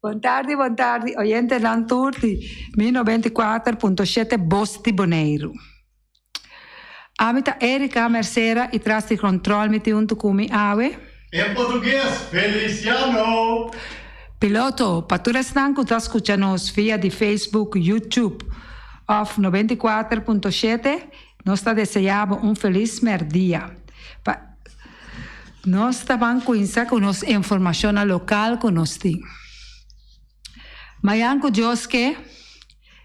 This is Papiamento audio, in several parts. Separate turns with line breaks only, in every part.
Bon tardi, bon tardi, oyentenan tur di mi 94.7 Bos di Boneiru. Ami ta Erika Mercera y tras di control mi tin hunto cu mi awe.
En portugues, Feliciano!
Piloto, pa tur esnan cu ta scucha nos via di Facebook, YouTube of 94.7, nos ta desea bo un feliz merdia. Pa nos ta ban cuinsa cu nos informacionnan local cu nos tin. Mayan cu Dios ke,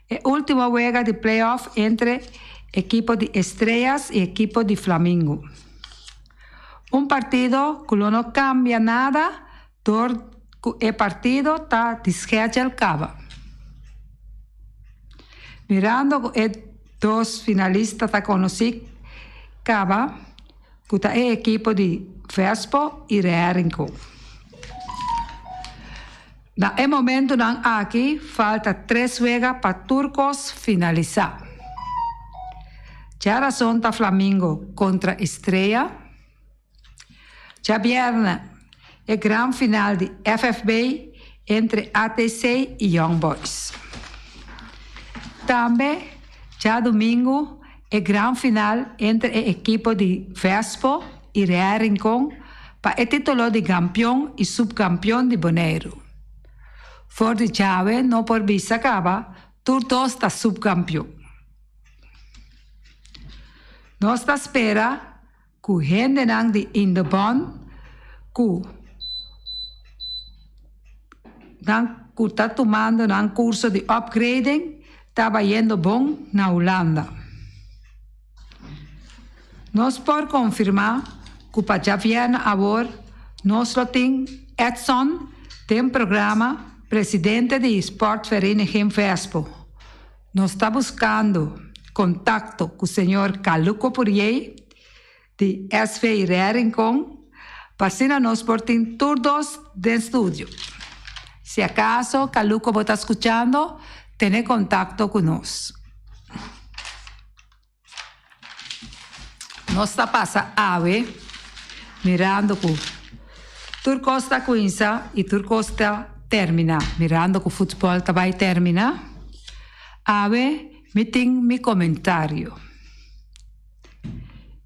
e ultimo wega di playoff entre ekipo di Estrellas y ekipo di Flamingo. Un partido cu lo no cambia nada dor cu e partido ta di schedule caba. Mirando cu e dos finalista ta conoci caba cu ta e ekipo di Vespo y Rearinco. Na e momentunan aki falta tres wega pa tur kos finalisá. Djarason ta Flamingo kontra Estrella. Djabièrnè e gran final di FFB entre ATC i Young Boys. Tambe djadumingu e gran final entre e ekipo di Vespo i Real Rincon pa e titulo di gampion i supkampion di Boneiru. For di djawe no por bisa kaba tur dos ta supkampion. Nos ta spera ku hendenan di Indebon ku nan ku ta tumando nan kurso di upgrading ta bayendo bon na Hulanda. Nos por konfirmá ku pa djabièrnè awor nos lo tin Edson den programa presidente di Sportvereniging Vespo. Nos ta buskando kontakto ku señor Caluco Puriey di SV Rerincon pa asina nos por tin tur dos den studio. Si acaso Caluco bo ta skuchando, tene kontakto ku nos. Nos ta pasa awe mirando ku tur kos ta kuinsa i tur kos ta terminá. Mirando ku futbòl ta bai terminá, awe mi tin mi komentario.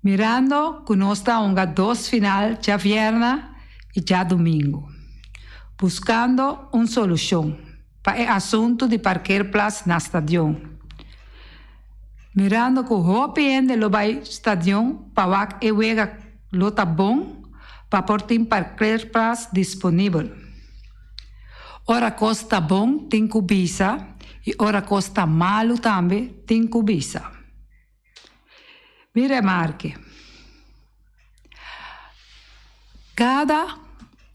Mirando ku nos ta hunga dos final djabièrnè i djadumingu, buskando un solushon. Pa e asuntu di parkeerplaats na stadion. Mirando ku hopi hende lo bai stadion pa wak e wega lo ta bon pa por tin parkeerplaats disponibel. Ora kos ta bon tin ku bisa i ora kos ta malu tambe tin ku bisa. Mi remarke, Kada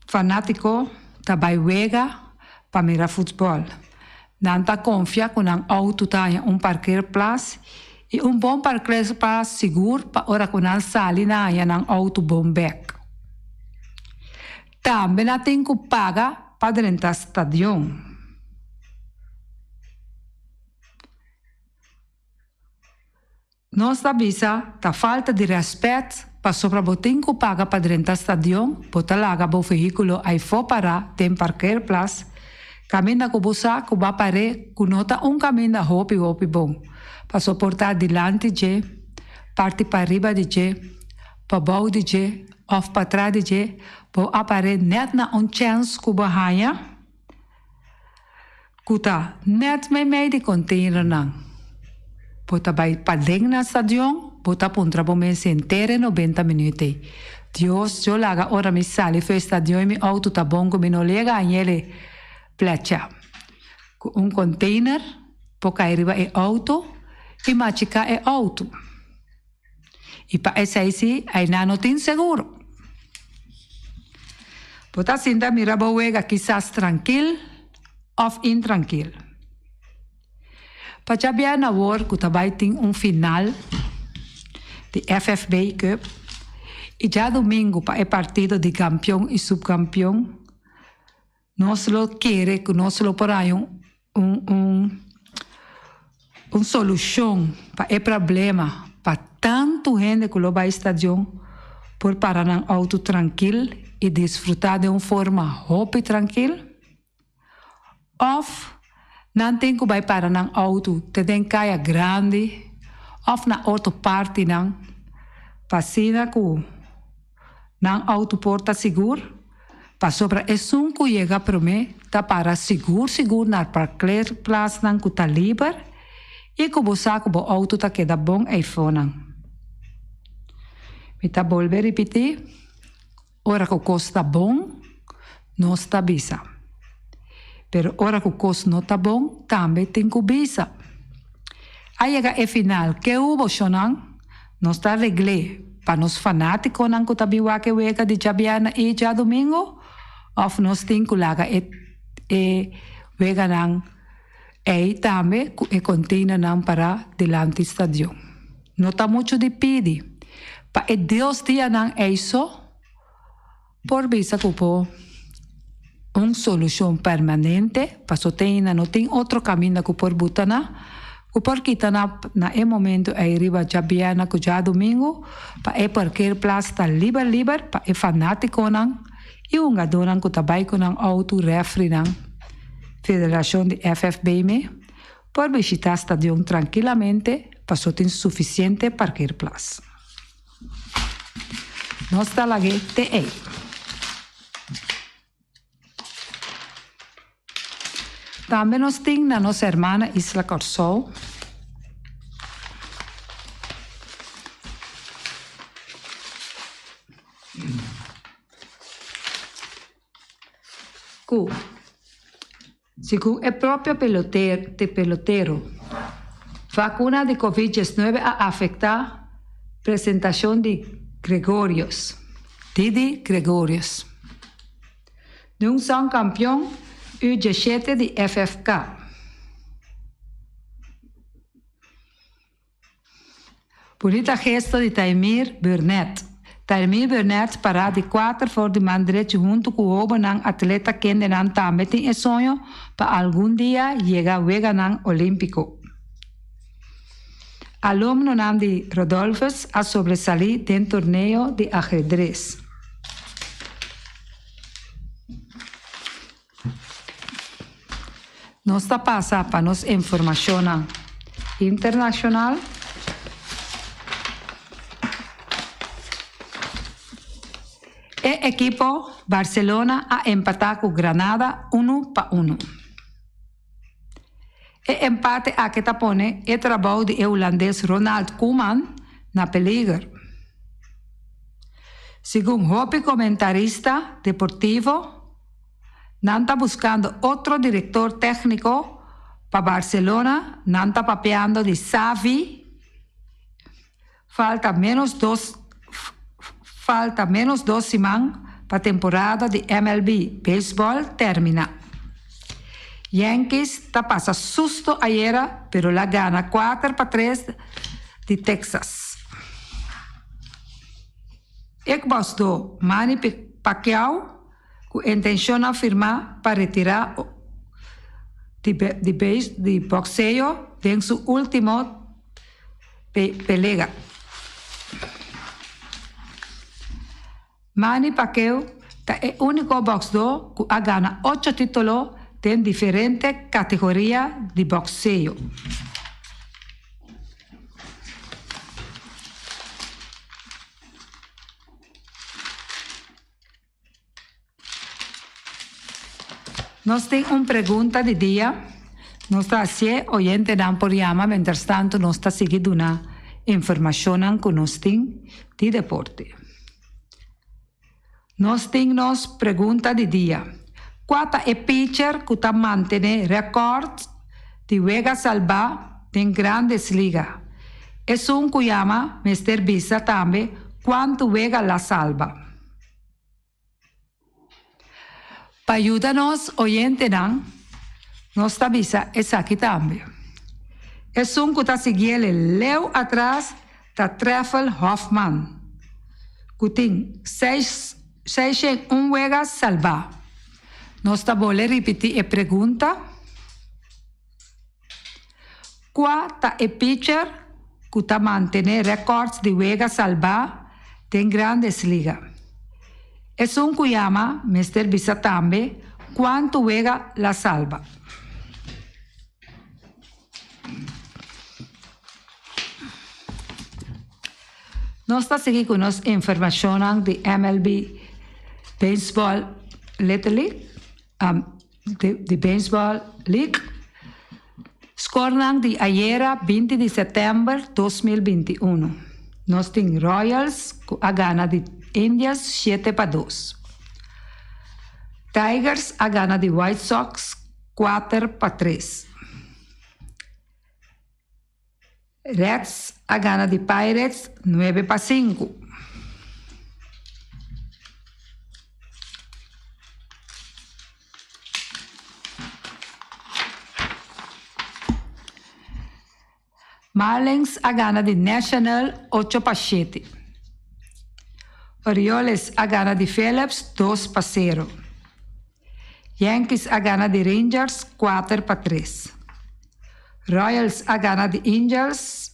fanátiko ta bai wega pa mira futbòl. Nan ta konfia ku nan outo ta haña un parkeerplaats i un bon parkeerplaats sigur pa ora ku nan sali nan haña nan outo bon bèk. Tambe nan tin ku paga pa drenta stadion. Nos ta bisa ta falta di rèspèt pasobra bo tin ku paga pa drenta stadion, bo ta laga bo vehíkulo aifó pará den parkeerplas, kaminda ku bo sa ku bo a par'é ku no ta un kaminda hopi hopi bon pa soportá dilanti dje, parti pariba di dje, pabou di dje òf patras di dje, bo a par'é nèt na un chèns ku bo haña. Ku ta nèt meimei di konteinernan. Bo ta bai paden na stadion, bo ta puntra bo mes henter e nobenta minüt ei, Dios, yo laga ora mi sali for e stadion i mi outo ta bon ku mi no lega añele plecha. Ku un konteiner por kai riba e outo i machiká e outo. I pa esei si einan no tin seguro. Bo ta sinta mira bo wega kisas trankil òf intrankil. Pa djabièrnè awor ku ta bai tin un final di FFB Cup i djadumingu pa e partido di kampion i supkampion, nos lo kere ku nos lo por haña un un un solushon pa e problema pa tantu hende ku lo bai stadion por para nan outo trankil i disfrutá den un forma hopi trankil. Òf nan tin ku bai para nan outo te den kaya grandi òf na otro partinan pa asina ku nan outo por ta sigur, pasobra esun ku yega promé ta para sigur sigur na parkeerplaatsnan ku ta liber i ku bo sa ku bo outo ta keda bon eifonan. Mi ta bolbe ripití. Ora ku kos ta bon, nos ta bisa. Pero ora ku kos no ta bon, tambe tin ku bisa. A yega e final, ke hubo, shonnan? Nos ta regl'é pa nos fanátikonan ku ta bin wak e wega di djabièrnè i djadumingu? Òf nos tin ku laga e e weganan ei tambe ku e konteinernan pará dilanti stadion? No ta muchu di pidi pa e dios dianan ei so por bisa ku por un solushon permanente, paso te ainda no tin otro kaminda ku por buta na, ku por kita na na e momento ei riba djabièrnè ku djadumingu pa e parkeerplaats ta liber liber pa e fanátikonan i hungadónan ku ta bai ku nan outo, rèfrinan, federashon di FFB me. Por bishitá stadion trankilamente paso tin sufisiente parkeerplas. Nos ta lag'é te ei. Tambe nos tin na nos hermana isla Kòrsou. Ku. Segun e propio pelotero, vakuna di Covid diesnuebe a afektá presentashon di Gregorius, Didi Gregorius, nun son kampion U diesshete di FFK. Bunita gesto di Taimir Burnett. Taimir Burnett pará di kuater for di man drechi huntu ku hóbennan atleta kendenan tambe tin e soño pa algun dia yega Weganan Olímpiko. Alumnonan di Rodolphus a sobresalí den torneo di ahedres. Nos ta pasa pa nos informashonnan internashonal. E ekipo Barcelona a empatá ku Granada unu pa unu. E empate aki ta pone e trabou di e hulandes Ronald Koeman na peliger. Segun hopi komentarista deportivo, Nan ta buscando otro director tecnico pa Barcelona, nan ta papiando di Xavi, falta menos dos falta menos dos siman pa temporada di MLB baseball termina. Yankees ta pasa susto ayera pero la gana kuater pa tres di Texas. Ekbosdo Manny Pacquiao ku intenshonnan firmá pa retirá di bokseo den su último pelega. Manny Pacquiao ta e úniko bòksdó ku a gana ocho título den diferente kategoria di bòkseo. Nos tin un pregunta di dia. Nos ta hacié oyentenan por yama mientrastanto nos ta sigui duna informacionnan cu nos tin di deporte. Nos tin nos pregunta di dia. Cua ta e pitcher cu ta mantene record di wega salba den Grandes Liga? Esun cu yama mester bisa tambe cuantu wega la salba. Pa yuda nos oyentenan, nos ta bisa esaki tambe. Esun ku ta siguiele leu atras ta Treffel Hoffman, ku tin seis seishen un wega salbá. Nos ta bole ripití e pregunta. Kua ta e pitcher ku ta mantené rèkòrds di wega salbá den Grandes Liga? Esun ku yama mester bisa tambe. Kuantu wega la salba? Nos ta sigui ku nos informashonnan di MLB Baseball Little League, di Baseball League. Skornan di ayera 20 di sètèmber 2021. Nos tin Royals ku a gana di Indians 7-2. Tigers a gana di White Sox 4-3. Reds a gana di Pirates 9-5. Marlins a gana di National 8-7. Orioles a gana di Phillips 2-0. Yankees a gana di Rangers 4-3. Royals a gana di Angels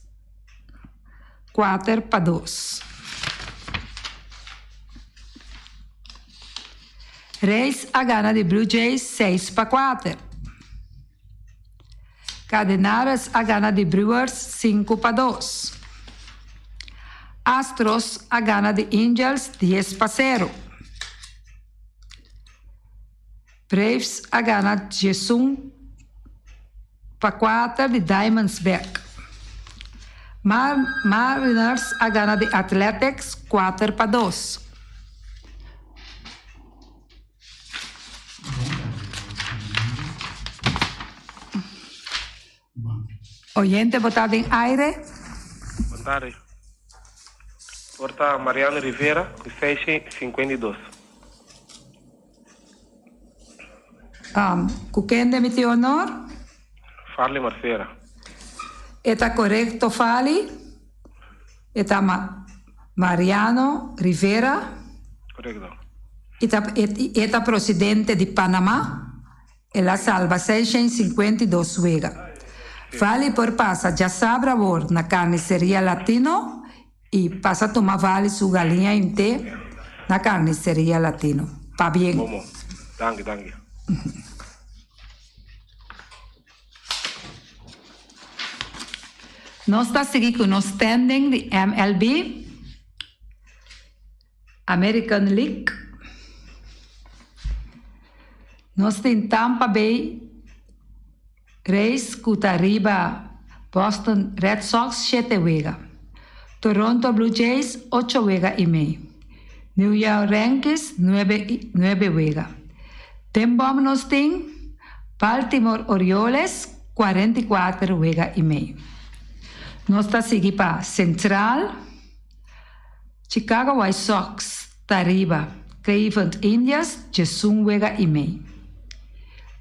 4-2. Rays a gana di Blue Jays 6-4. Cardenales a gana di Brewers 5-2. Astros a gana di Angels 10-0. Braves a gana 11-4 di Diamondback. Mar Mariners a gana di Athletics 4-2. Oyente, bo ta den aire.
Bon tardi. Por ta Mariano Rivera ku 652.
Ku kende mi tin honor?
Farley Marcera.
E ta korekto Farley? E ta Mariano Rivera.
Korekto.
E ta presidente di Panama. El a salba 652 wega. Vali por pasa djasabra awor na Carniceria Latino y pasa tuma Vali su galiña inte na Carniceria Latino. Pabien.
Momo. Danki, danki.
Nos ta sigui cu nos standing di MLB American League. Nos tin Tampa Bay Rays cu ta riba Boston Red Sox shete wega. Toronto Blue Jays ocho wega y mei. New York Yankees nuebe nuebe wega. Den bom nos tin Baltimore Orioles 44 wega y mei. Nos ta sigui pa Central. Chicago White Sox ta riba Cleveland Indians 11 wega y mei.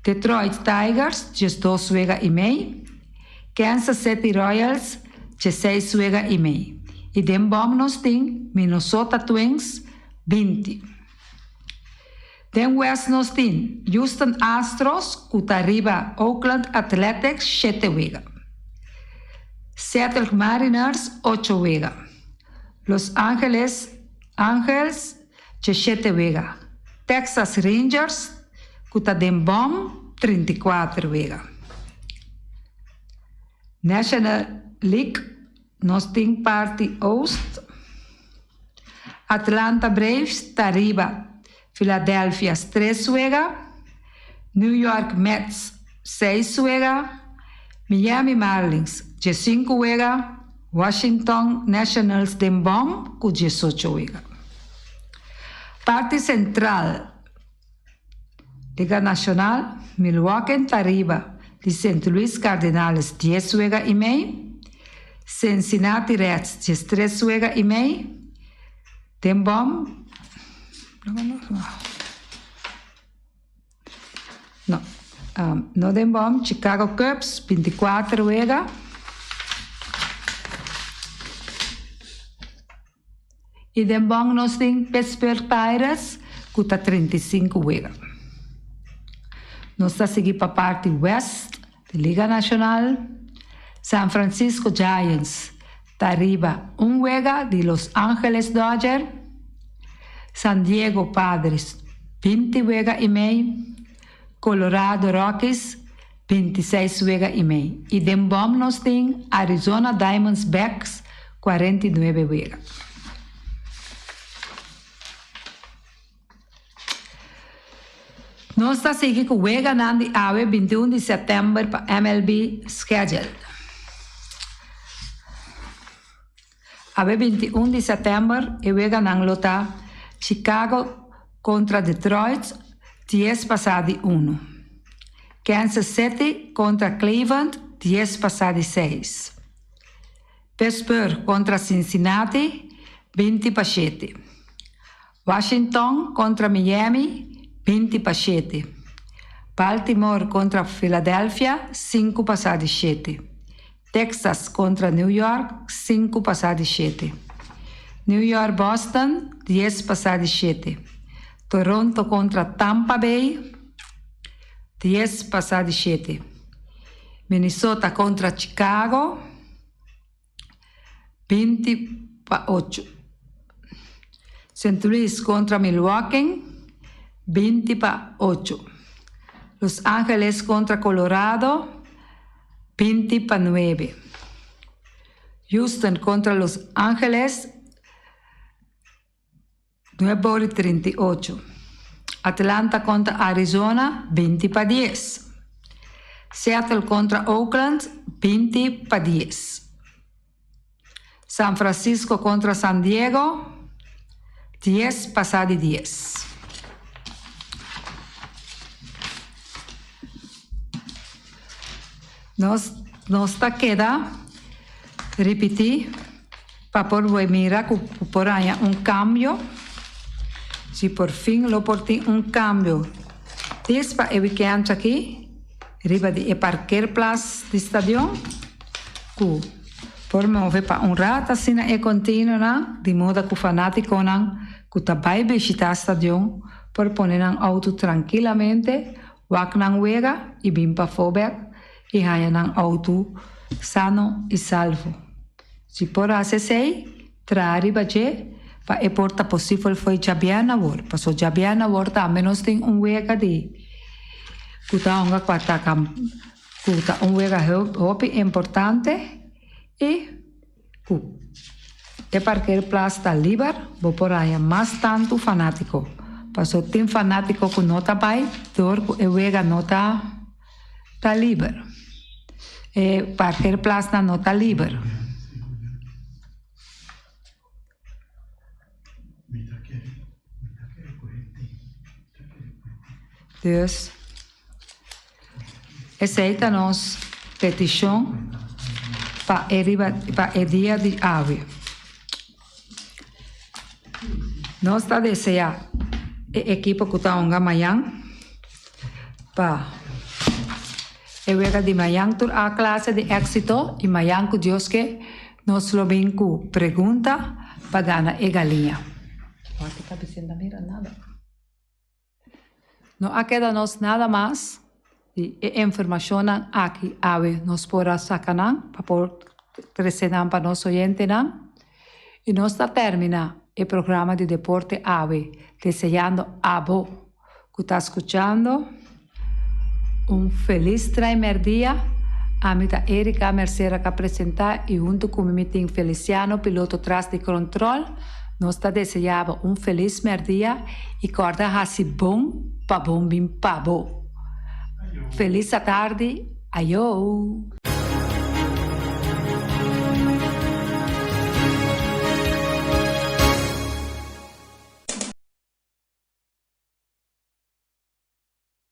Detroit Tigers 12 wega y mei. Kansas City Royals 16 wega y mei. Y den bom nos tin Minnesota Twins 20. Den West nos tin Houston Astros ku ta riba Oakland Athletics 7 wega. Seattle Mariners 8 wega. Los Angeles Angels 17 wega. Texas Rangers ku ta den bom 34 wega. National League nos tin parti Oost. Atlanta Braves ta riba Philadelphia 3 wega. New York Mets 6 wega. Miami Marlins 5 wega. Washington Nationals den bom ku 18 wega. Parti Central Liga Nacional, Milwaukee ta riba di St. Louis Cardinals 10 wega y mei. Cincinnati Reds 13 wega y mei. Den bom No, no den bom Chicago Cubs 24 wega. Y den bom nos tin Pittsburgh Pirates ku ta 35 wega. Nos ta sigui pa parti West di Liga Nacional. San Francisco Giants ta riba un wega di Los Angeles Dodgers. San Diego Padres 20 wega y mei. Colorado Rockies 26 wega i mei i den bòm nos tin Arizona Diamondbacks 49 wega. Nos ta sigui ku weganan di awe 21 di sèptèmber pa MLB Schedule. Awe 21 di sèptèmber e weganan lo ta Chicago kontra Detroit dies pasá di unu, Kansas City kontra Cleveland dies pasá di seis, Pittsburgh kontra Cincinnati 20 pa shete, Washington kontra Miami 20 pa shete, Baltimore kontra Philadelphia sinku pasá di shete, Texas kontra New York sinku pasá di shete, New York Boston dies pasá di shete, Toronto kontra Tampa Bay dies pasá di shete, Minnesota kontra Chicago 20 pa ocho, Sint Louis kontra Milwaukee 20 pa ocho, Los Angeles kontra Colorado 20 pa nuebe, Houston kontra Los Angeles nuebe ora i 38, Atlanta kontra Arizona 20 pa dies, Seattle kontra Oakland 20 pa dies, San Francisco kontra San Diego dies pasá di dies. Nos nos ta keda ripití pa por mira ku por haña un kambio, si por fin lo por tin un kambio dis pa e wikènt aki riba di e parkeerplaats di stadion ku por move pa un rat asina e konteinernan di moda ku fanátikonan ku ta bai bishitá stadion por pone nan outo trankilamente Wak nan wega i bin pafó bek i haña nan outo sano i salvo. Si por hasi esei, traha riba dje pa e por ta posibel fo'i djabièrnè awor, pasobra djabièrnè awor tambe nos tin un wega di ku ta hunga ku a ku ta un wega hopi importante i Ku e parkeerplaats ta liber, bo por haña mas tantu fanátiko. Paso tin fanátiko ku no ta bai dor ku e wega no ta ta liber. E parkeerplaatsnan no ta liber. Dus, esei ta nos petishon pa e riba pa e dia di awe. Nos ta deseá e ekipo ku ta hunga mañan pa e wega di mañan tur a klase di éksito i mañan ku Dios ke nos lo bin ku pregunta pa gana e galiña. No a keda nos nada mas di e informashonnan aki awe nos por a saka nan pa por trese nan pa nos oyentenan y nos ta termina e programa di deporte awe deseando abo ku ta skuchando un felis traimerdia. Ami ta Erika Mercera ka presenta y hunto ku mi mi tin Feliciano piloto tras di control. Nos ta desea bo un felis merdia y corda haci bon pa bon bin pa bo. Felis atardi, ayo!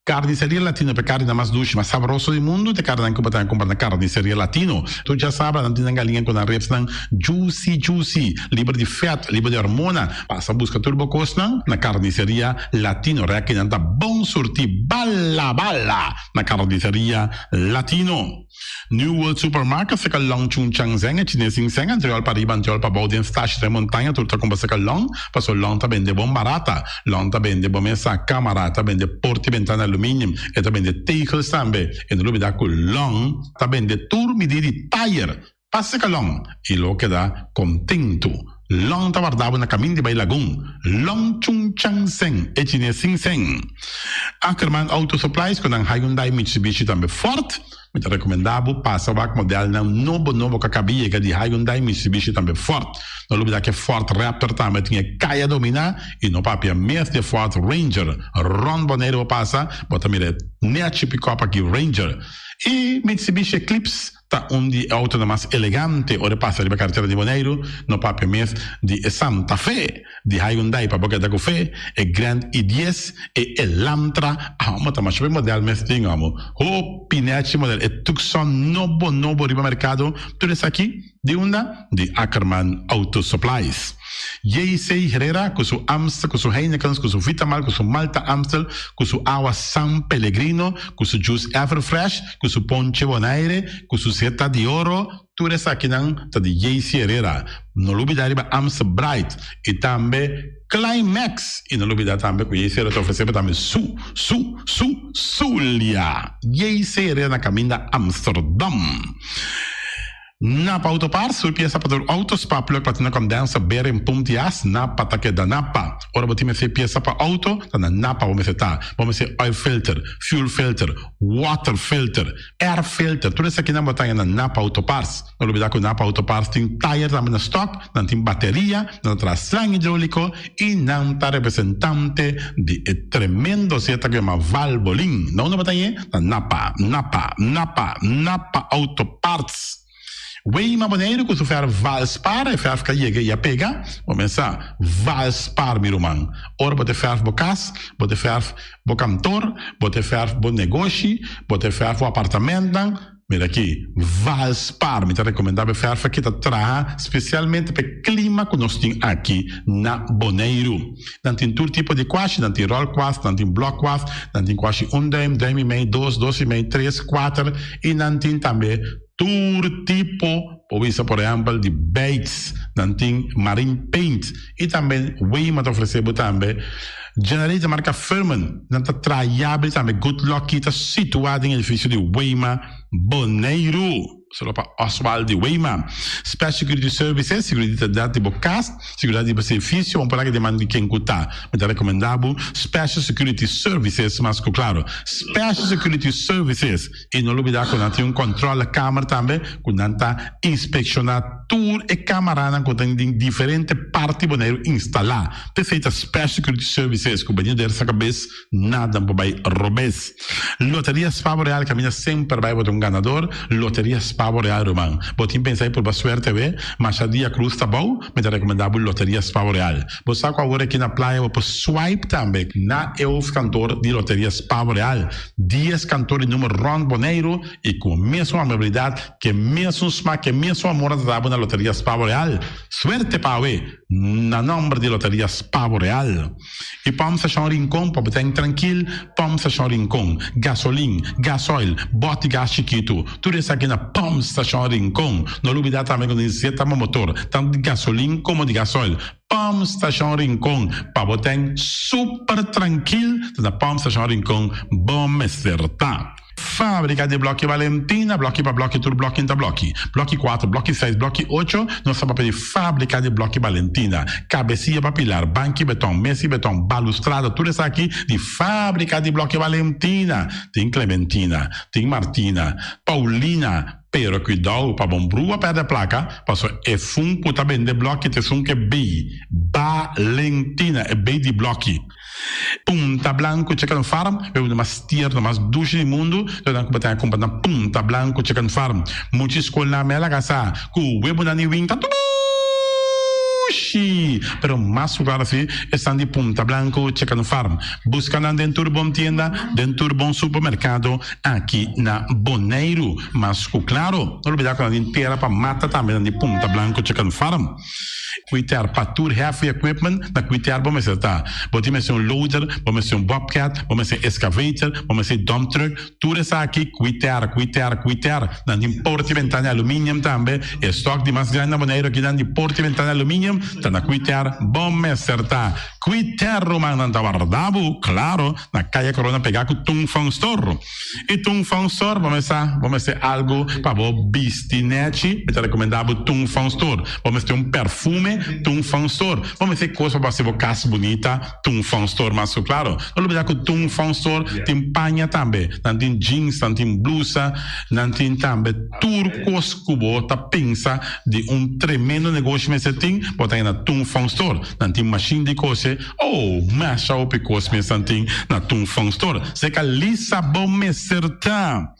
Carniceria Latino pa e carninan mas dushi, mas sabroso di mundu, ta e carninan cu bo ta cumpra na Carniceria Latino. Tur djasabra nan tin nan galiña cu nan ribsnan juicy juicy, liber di vet, liber di hormona. Pasa busca tur bo cosnan na Carniceria Latino. Rekinan ta bon surti bala bala na Carniceria Latino. New World Supermarket seka long Chung Chang Zeng e chines sin seng antriol pa riba antriol pa bou den stash den montaña tur ta kumpra seka long paso long ta bende bon barata long ta bende bo mesa kamara ta bende porti bentana aluminium e ta bende tegels tambe e no lubida ku long ta bende tur midi di tayer pa seka long i lo keda kontentu Long ta warda bo na kamin di bai lagun. Long Chung Chang Seng, e chines sin seng. Ackerman Auto Supplies ku nan Hyundai, Mitsubishi tambe Ford. Mi ta rekomendá bo pasa wak modelnan nobo nobo ku a kaba yega di Hyundai, Mitsubishi tambe Ford. No lubidá ku e Ford Raptor tambe tin e kaya dominá i no papia mes di e Ford Ranger. Rònt Boneiru bo pasa bo ta mira e nèchi pikòp aki Ranger. I Mitsubishi Eclipse Ta un di e autonan mas elegante ora e pasa riba karetera di Boneiru, no papia mes di e Santa Fe di Hyundai pa bo keda ku fe, e Grand i dies, e Elantra, amo ta masha be model mes tin amo, hopi nechi model, e Tucson nobo nobo riba merkado, tur esaki di unda? Di Ackerman Auto Supplies. JC Herrera ku su Amstel, ku su Heinekens, ku su Vitamal, ku su Malta Amstel, ku su awa San Pellegrino, ku su juice Everfresh, ku su ponche Bonaire, ku su seta di oro, tur esakinan ta di JC Herrera. No lubida riba Amstel Bright i tambe Climax. I no lubida tambe ku JC Herrera ta ofresé bo tambe su, su, su, Zulia. JC Herrera na kaminda Amsterdam. Napa Auto Parts, tur piesa pa tur auto, spark plug, platina condenser, bearing, pump di as, Napa ta keda Napa. Ora bo tin mester piesa pa auto, ta na Napa bo mester ta. Bo mester oil filter, fuel filter, water filter, air filter, tur esakinan bo ta haña na Napa Auto Parts. No lubida ku Napa Auto Parts tin tire tambe na stock, nan tin bateria, nan ta traha slang hidrolico y nan ta representante di e tremendo zeta ku yama Valvoline. Na unda bo ta hañ'e? Na Napa, Napa, Napa, Napa Auto Parts. Weima Boneiru ku su fèrf Valspar, e fèrf ka yega i a pega. Bo mesa Valspar mi ruman. Ora bo ta fèrf bo kas, bo ta fèrf bo kantor, bo ta fèrf bo negoshi, bo ta fèrf bo apartamentnan, Mira aki, Valspar, mi ta rekomendá bo e fèrf aki ta traha spesialmente pa e klima ku nos tin aki na Boneiru. Nan tin tur tipo di kuashi, nan tin ròl kuas, nan tin blòk kuas, nan tin kuashi un dùim, dùim i mei, dos, dos i mei, tres, kuater i nan tin tambe tur tipo, por bisa por ehèmpel di beits, nan tin marine paint i tambe Weima ta ofresé bo tambe generator marka Firman, nan ta traha yabri tambe Good Lucky ta situá den edifisio di Weima Boneiru. Solo pa Oswald di Weima. Special Security Services, seguridat di bo kas, seguridat di bo servisio, un por aki den man di ken ku ta. Mi ta rekomendá bo Special Security Services mas ku klaro. Special Security Services i no lubidá ku nan tin un kòntròlekamer tambe ku nan ta inspekshoná tur e kamaranan ku ta den diferente parti Boneiru instalá. P'esei ta Special Security Services ku bini der sa kabes nada por bai robes. Loteria Spa Boreal kaminda semper bai bo ta un ganador. Loteria Spa Boreal ruman. Bo tin pensa di purba suerte awe? Masha dia krus ta bou, mi ta rekomendá bo Loteria Spa Boreal. Bo sa ku awor aki na playa bo por swipe tambe na e hoofdkantoor di Loteria Spa Boreal. Dies kantoor di numer rònt Boneiru i ku mesun amabilidat, ke mesun smak, ke mesun amor a ta dabo na Loteria Spa Boreal. Suerte pa awe na nòmber di Loteria Spa Boreal. I Pòmp Stashon Rincon pa bo ten trankil, Pòmp Stashon Rincon, gasolin, gasoil, bòt di gas chikitu, tur esaki na Pòmp Stashon Rincon. No lubidá tambe ku nesesita bo motor, tantu di gasolin komo di gasoil. Pòmp Stashon Rincon, pa bo ten super trankil, ta na Pòmp Stashon Rincon bo mester ta. Fábrika di blòki Valentina, blòki pa blòki tur blòki ta blòki. Blòki kuater, blòki seis, blòki ocho, nos ta papia di fábrika di blòki Valentina. Kabesia pa pilar, banki beton, mesa di beton, balustrada, tur esaki di fábrika di blòki Valentina. Tin Clementina, tin Martina, Paulina, pero kuidou pa bon brua pèrdè plaka, pasobra e fun ku ta bende blòki ta esun ku e bei Valentina, e bei di blòki. Punta Blanco Chicken Farm, e bebida mas tierno, mas dushi di mundu, ta nan ku bo ta kumpra na Punta Blanco Chicken Farm. Mucha skolnan mel a kasa ku webonan di win ta dushi! Pero mas ku klaro si esnan di Punta Blanco Chicken Farm. Buska nan den tur bon tienda, den tur bon supermerkado aki na Boneiru. Mas ku klaro, no lubida ku nan tin tera pa mata tambe nan di Punta Blanco Chicken Farm. Kuiter pa tur heavy equipment na kuiter bo mester ta. Bo tin mester un loader, bo mester un bobcat, bo mester excavator, bo mester dump truck, tur esaki kuiter, kuiter, kuiter. Nan tin porta y bentana di aluminium tambe. E stock di mas grandi na Boneiru aki nan di porta y bentana di aluminium ta na kuiter bo mester ta. Kuiter ruman nan ta warda bo, claro, na Kaya Corona pega ku Tung Fong Store. I Tung Fong Store bo mester bo mester algu pa bo bisti nechi, mi ta rekomendá bo Tung Fong Store. Bo mester un perfume, Tung Fang Store. Bo mester kos pa hasi bo kas bunita, Tung Fang Store mas ku klaro. No lubida ku Tung Fang Store tin paña tambe. Nan tin jeans, nan tin blusa, nan tin tambe tur kos ku bo ta pensa di un tremendo negoshi mester tin, bo ta haña na Tung Fang Store. Nan tin mashin di kose, oh, masha hopi kos mes nan tin na Tung Fang Store. Seka lisa bo mester ta.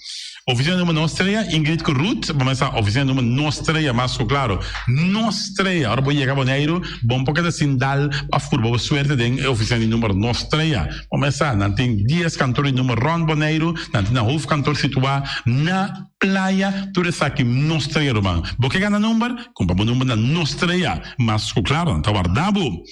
Oficina numero nos trea, Ingrid ku Ruth, bo mester sa oficina numero nos trea mas ku klaro. Nos trea, ora bo yega Boneiru, bo no por keda sin dal pa furba bo suerte den e oficina di numero nos trea. Bo mester sa, nan tin dies kantor di numero rond Boneiru, nan tin nan hoofdkantoor situá na Playa, tur esaki nos trea ruman. Bo ke gana number? Kumpra bo number na nos trea. Mas ku klaro, nan ta warda bo.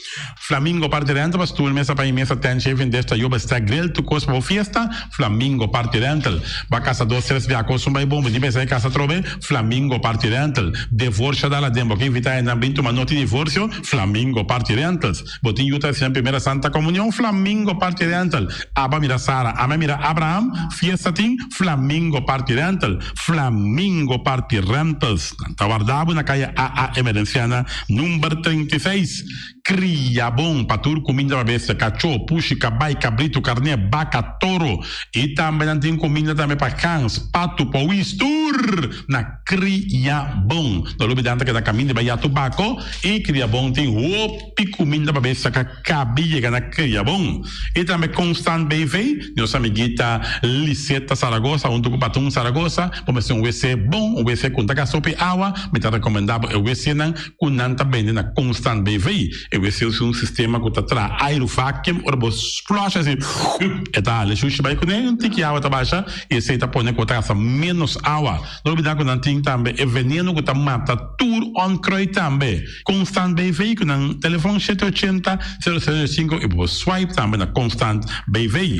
Flamingo Party Rental pa stoel, mesa pa mesa, tent, shaving dish, tayoba, stack, grill, tur kos pa bo fiesta. Flamingo Party Rental. Ba kasa dos tres bia kos un bai bon, bo tin pensa e kasa atrobe. Flamingo Party Rental. Devorsio dal aden, bo ke invita hendenan bin tuma noti divorsio. Flamingo Party Rentals. Bo tin yu ta hasi nan primera Santa Comunion. Flamingo Party Rental. Aba mira Sara, ame mira Abraham, fiesta tin. Flamingo Party Rental. Flamingo Party Rentals. Nan ta warda bo na kaya AA Emerenciana number 36. Kria bon pa tur kuminda pa bestia, kachó, pushi, kabai, kabritu, karné, baka, toro. I tambe nan tin kuminda tambe pa gans, patu, powis, tur na Kria Bon. No lubida nan ta keda kaminda bai ya tubako i Kria Bon tin hopi kuminda pa bestia ka kabi yega na Kria Bon. I tambe Constant BV, nos amiguita Liseta Saragoza huntu ku Patun Saragoza, bo mester un wc bon, un wc ku no ta gasta hopi awa, mi ta rekomenda bo e wcnan ku nan ta bende na Constant BV. E wc usa un sistema ku ta traha airu vacuum, ora bo flush asi e ta hala e shushi bai kuné, un tiki awa ta basha i esei ta pone ku bo ta gasta ménos awa. No olbida ku nan tin tambe e veneno ku ta mata tur onkruid tambe. Constant BV ku nan telefon shete ochenta, sero sero sinku i bo por swipe tambe na Constant BV.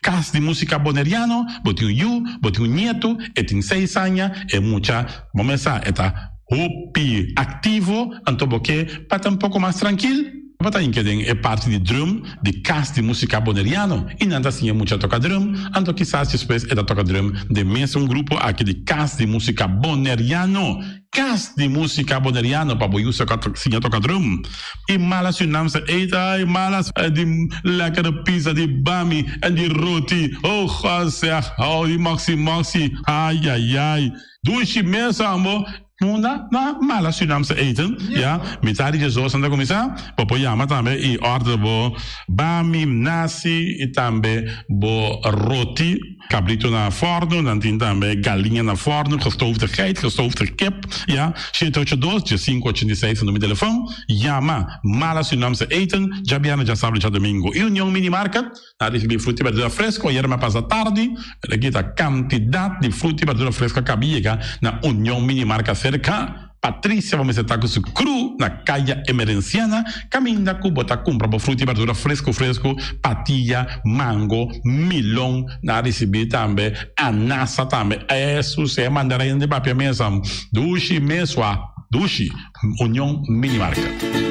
Kas di Musika Boneriano, bo tin un yu, bo tin un nietu, e tin seis aña, e mucha bo mesa e ta hopi aktivo, anto bo ke pa ta un poko mas trankil? Bo ta hinka den e parti di drum di Kas di Musika Boneriano i nan ta siña mucha toka drum, anto kisas despues e ta toka drum den mesun grupo aki di Kas di Musika Boneriano. Kas di Musika Boneriano pa bo yu siña toka drum. I mala Surinaamse eten, ai malas di lekkere pizza, di bami en di roti, oh God zeg, oh di moxi moxi, ai ai ai. Dushi mes ambo. Munda na mala Surinaamse eten, ya. Mitad di djesdos nan ta kuminsá. Bo por yama tambe i order bo bami, nasi i tambe bo roti. Kabrito na fòrnu, nan tin tambe galiña na fòrnu, gestoofde geit, gestoofde kip, ya. Shete ocho dos, diesinku ochenta i seis ta numero di telefòn. Yama Mala Surinaamse Eten, djabièrnè, djasabra i djadumingu. I Union Mini Market. A ricibi fruta y berdura fresco ayer me pasa tardi, pero aki ta cantidad di fruta y berdura fresco a caba yega na Union Mini Marca cerca Patricia bo mester ta cu su crew na Caya Emerenciana caminda cu bo ta cumpra bo fruta y berdura fresco fresco, patilla, mango, milon, na ricibi tambe anasa tambe, esu se manda reina di papia mesa dushi mesua dushi. Union Mini Market.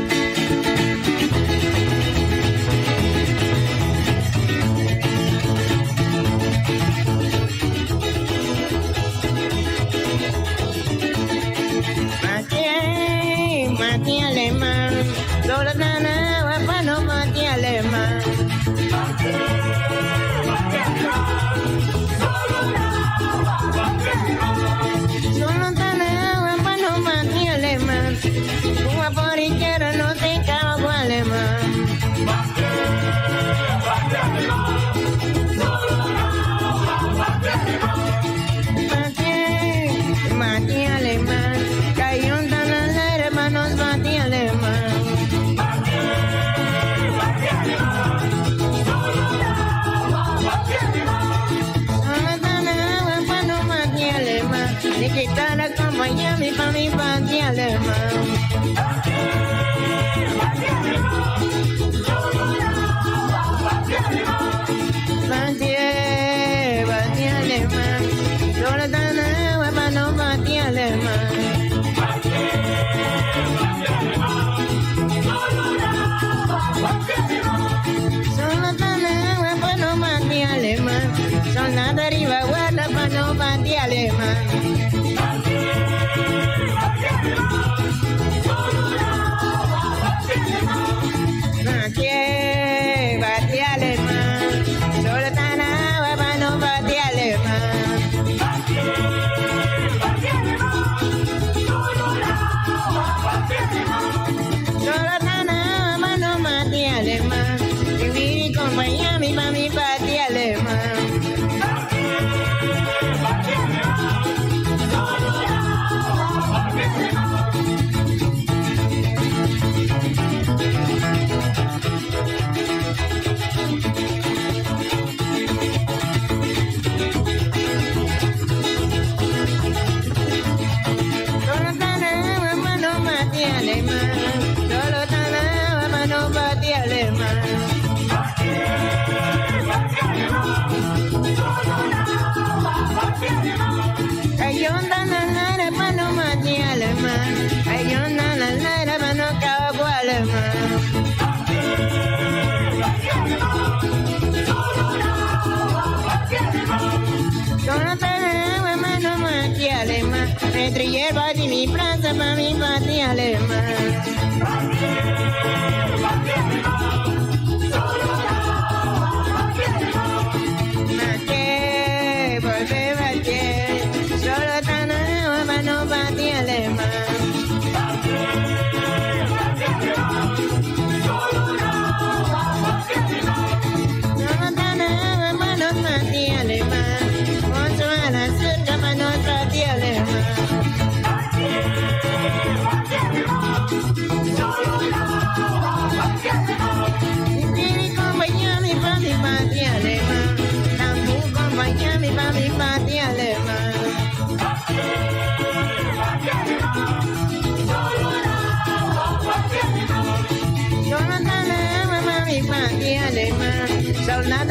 Entre hierba di mi plaza pa mi patria alemán.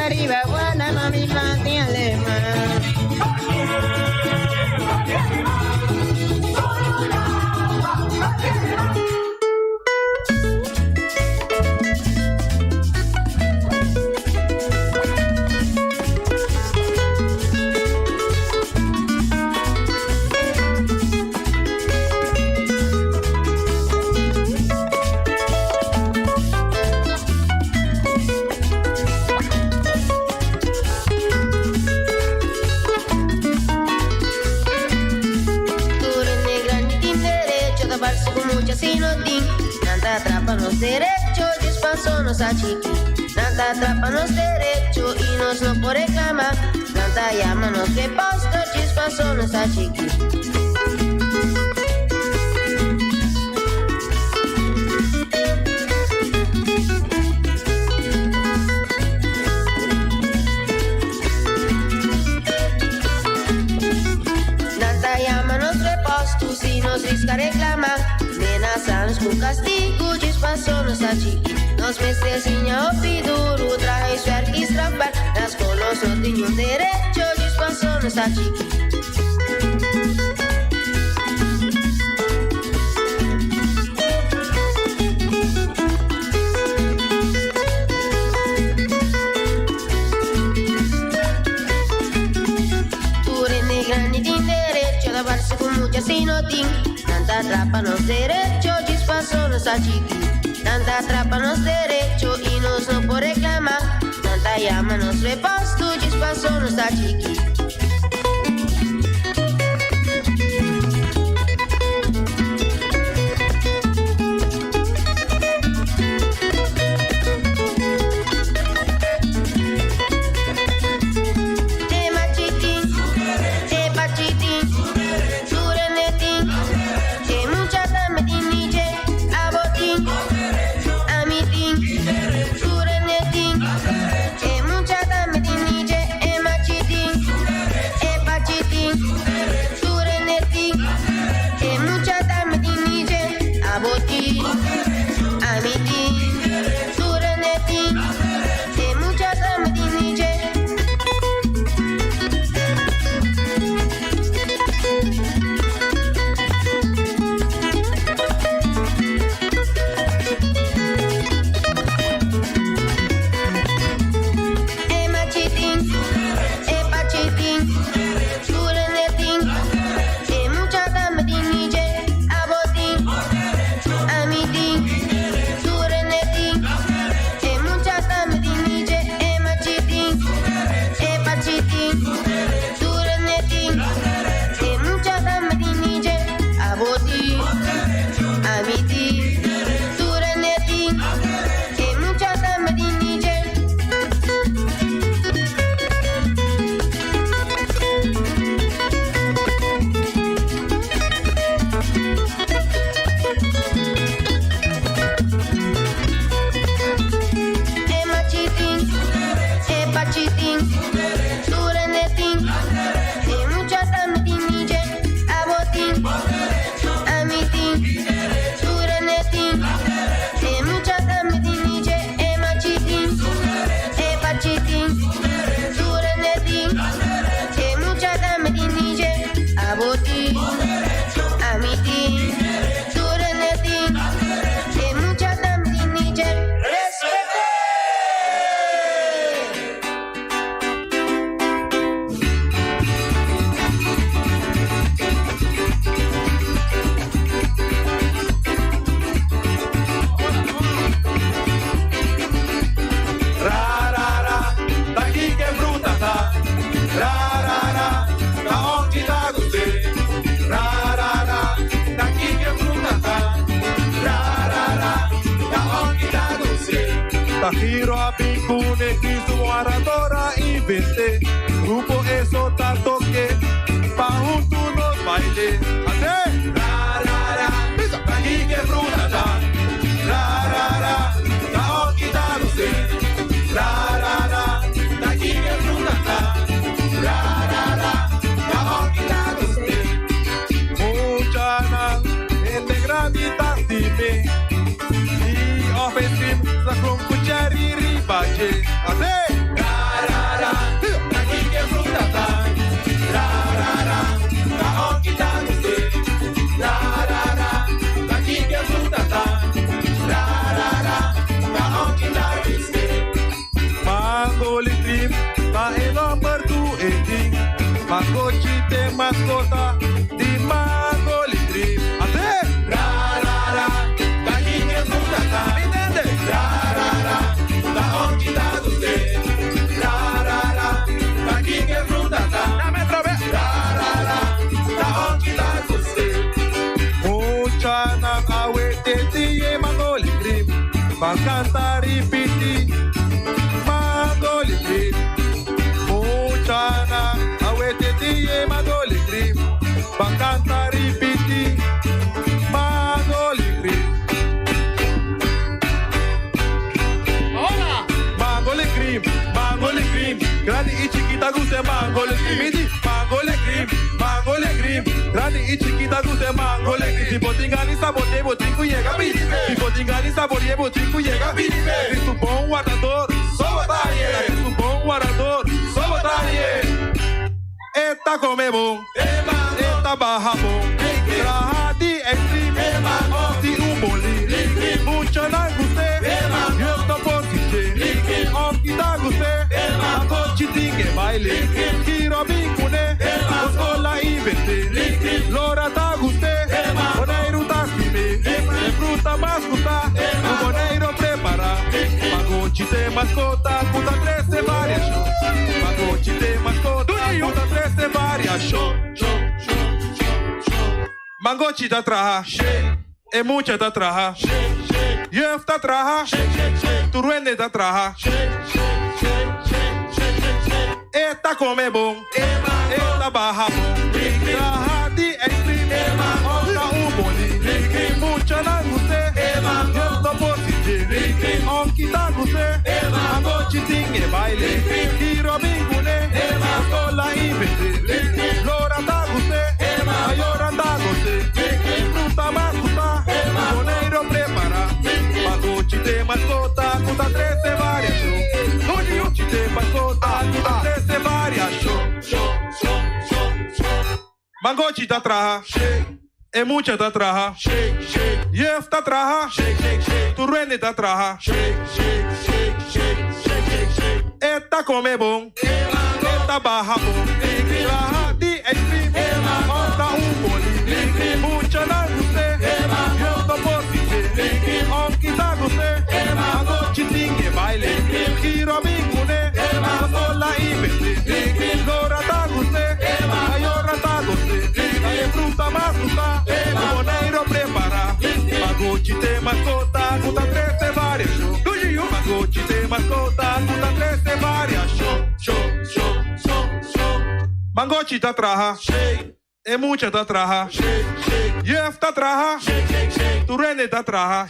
Arriba, buena mami, pati alemán. Nanta atrapa nos derecho y nos no por reclamar. Nanta llámanos que posto, chispazo nos chiqui. Nanta llámanos reposto, si nos risca reclama. Amenazanos con castigo, chispazo nos chiqui. Nos meses opi duro, traje su arquistrapar. Las colos no tienen derecho, chispazo nos chiqui. Derecho a darse con mucha sinotín. Tanta atrapa nos derecho, chispazo nos chiqui. Tanta atrapa nos derecho y nos no por reclamar. Tanta llama nos reposto, chispazo nos chiqui.
Ta giro a bin kune Cristo un orador a invente Grupo eso ta toke Pa huntu nos baile Ate! Ra ra ra Bisa! Ta kiko e fruta ta Ra ra ra Ta oki ta gust'é Ra ra ra Ta kiko e fruta ta Ra ra ra Ta oki ta gust'é Muchanan hende grandi ta stim'é Di of e stream slagroom ku cherry riba dje. Asé! Ra ra ra, ta kiko e fruta ta. Ra ra ra, ta oki ta gust'é. Ra ra ra, ta kiko e fruta ta. Ra ra ra, ta oki ta gust'é. Mango Litrim ta e nomber ku e tin. Mangochi t'e maskota di Mango Litrim. Asé! Ra ra ra, ta kin e fruta ta. Mi tende! Ra ra ra, ta onki ta gust'é. Ra ra ra, ta kin e fruta ta. Dame otra vez. Ra ra ra, ta onki ta gust'é. Muchanan awe te di e Mango Litrim. Ban kanta ripití Mango Litrim. Muchanan awe te di e Mango Litrim. Ban kanta ripití Mango Litrim. Mango Litrim, Mango Litrim, grandi i chikí ta gusta Mango Litrim. Mi di Mango Litrim, Mango Litrim, grandi i chikí ta gusta Mango Litrim. Si bo tin gana di sabore'é, bo tin ku yega pidi. Si bo tin gana di sabore'é, bo tin ku yega pidi. Cristo bon wardador, so bo ta hañ'é. Cristo bon wardador, so bo ta hañ'é. E ta come bon, e ta baha bon, traha di ijscream of di un boli. Muchanan gust'é, jeugd no por sin dje. Of ki ta gust'é, agochi tin e baile. Giro bin kuné, bo skol a invent'é. Lora ta gust'é, Boneiru ta stim'é. E fruta mas gustá, ku Boneiru prepará. Magochi t'e maskota ku ta trese variashon. Magochi t'e maskota ku ta trese variashon. Mangochi ta traha, e mucha ta traha, juf ta traha, tur wende ta traha. E ta come bon, e ta baha bon, traha di ijscream of ta un boli. Muchanan gust'é, juf no por sin dje. Onki ta gust'é, Mangochi tin e baile. Giro bin kuné, Skol a invent'é. Lora ta gust'é, mayoran ta gos'é. Fruta mas gustá, Boneiru prepará. Mangochi t'e maskota ku ta trese variashon. Mangochi t'e maskota ku ta trese variashon. Mangochi ta traha, e mucha ta traha, juf ta traha, tur wende ta traha. E ta come bon, e ta baha bon, traha di ijscream of ta un boli. Muchanan gust'é, juf no por sin dje. Onki ta gust'é, Mangochi tin e baile. Giro bin kuné, Skol a invent'é. Lora ta gust'é, mayornan ta gost'é. Ta e fruta mas gustá ku Boneiru prepará. Magochi t'e maskota ku ta trese variashon. Magochi t'e maskota ku ta trese variashon. Mangochi ta traha, e mucha ta traha, juf ta traha, tur hende ta traha.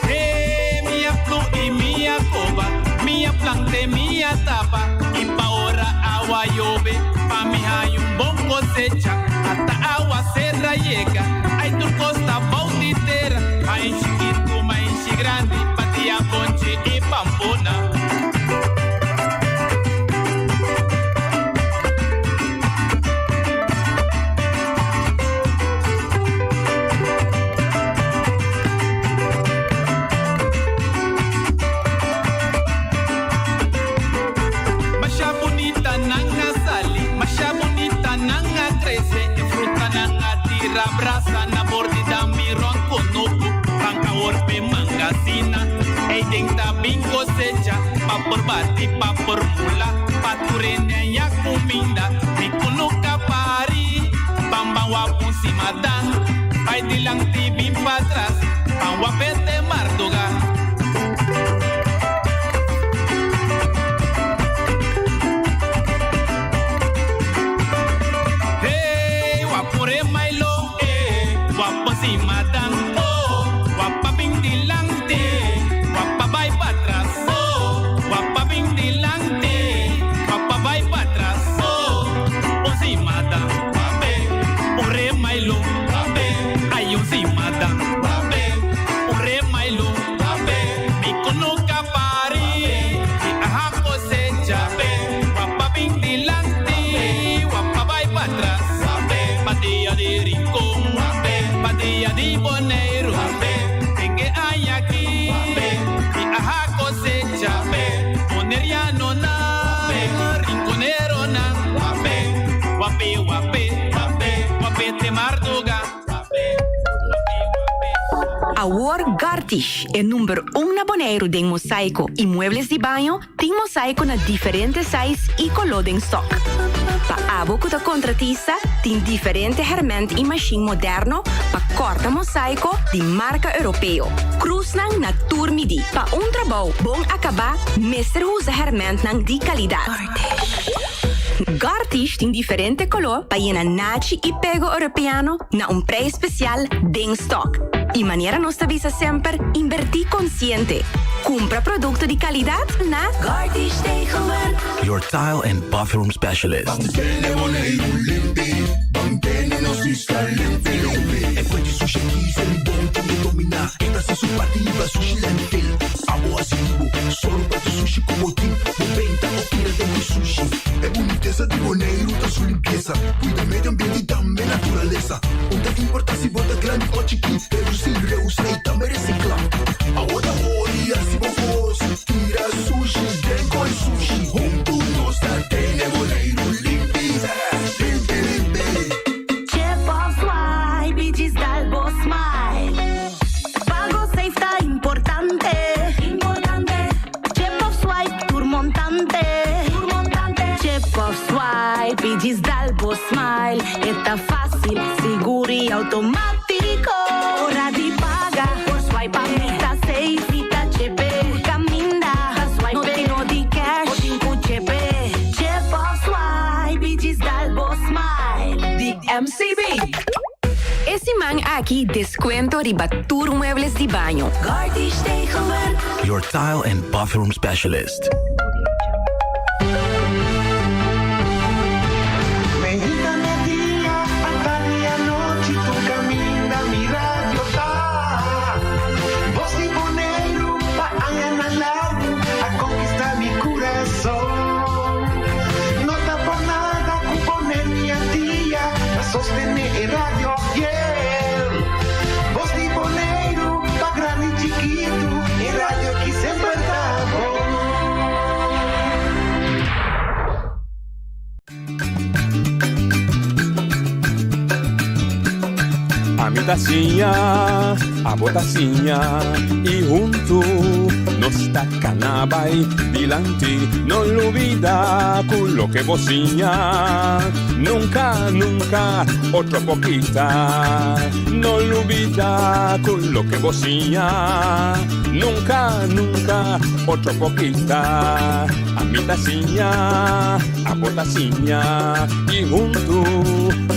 Hey, mi a ploeg i mi a koba, mi a plant'é, mi a tapa, i pa ora awa yobe, pa mi haña un bon kosecha. Ata awa sera yega, ai tur kos ta bou di tera, mai chikitu, mai grandi, patia, bonchi i pampuna. Masha bunita nan a sali, masha bunita nan a crece, e frutanan a tira brasa na bordi dami rond konoku. oficina. Ei den ta bin cosecha, pa por bati, pa por mula, pa turene ya cuminda. Mi kunuka pari, bamba wapu simadan. Pai dilanti bin pa atras, pan wapete marduga. Hey, wapure mailo, eh, wapo simadan, oh, wapa bin dilante, wapa bai pa atras, oh, wapa bin dilante, wapa bai pa atras, oh, un simadan, wape, ure mailo, wape, ay un simadan, wape, ure mailo, wape, mi kunuka pari, mi aha cosecha, wapa bin dilante, wapa bai pa atras, padia di Rincon, padia di Bonaire, tengue ayaki, mi aha cosecha, boneriano na, rinconero na, wape, wape, wape, wape, wape te marduga.
Awor Gartish, e number 1 na Boneiru den mosaico y muebles di baño, tin mosaico na diferente size y color den stock. Pa abo ku ta contratista, tin diferente herment y machine moderno pa corta mosaico di marca europeo. Krusnan na tur midi. Pa un trabou bon acaba, mester usa hermentnan di calidad. Gartish tin diferente color pa yena nachi y pego europeano na un prijs special den stock. Y manera nos ta bisa semper, inverti consciente. Cumpra producto di calidad na Gartish Tegelwerk.
Your tile and bathroom specialist.
Chip of swipe, y dal bo smile. Pago safe ta importante. Importante. Chip of swipe, tur montante. Tur montante. Chip of swipe, y dal bo smile. Ta facil, sigur y automatico. Ora di paga, por swipe a mi ta safe, mi ta chip. Caminda, swipe, no tin di cash, o tin cu chip. Chip of swipe, y dal bo smile.
Di MCB. E siman aki descuento riba tur muebles di baño.
Gartish Tegelwerk.
Your tile and bathroom specialist.
Mainta merdia, atardi anochi, tur caminda mi radio ta. Voz di Boneiru, pa añanan largo, a conquista mi curason. No ta por nada cu Bonaire y Antia, pa sostene e radio fiel. Voz di Boneiru, pa grandi y chikito, e radio aki semper ta bon.
Ami ta siña, abo ta siña, y hunto nos ta cana bay dilanti. No lubida cu loke bo siña, nunca, nunca otro por kita. No lubida cu loke bo siña, nunca, nunca otro por kita. Ami ta siña, abo ta siña, y hunto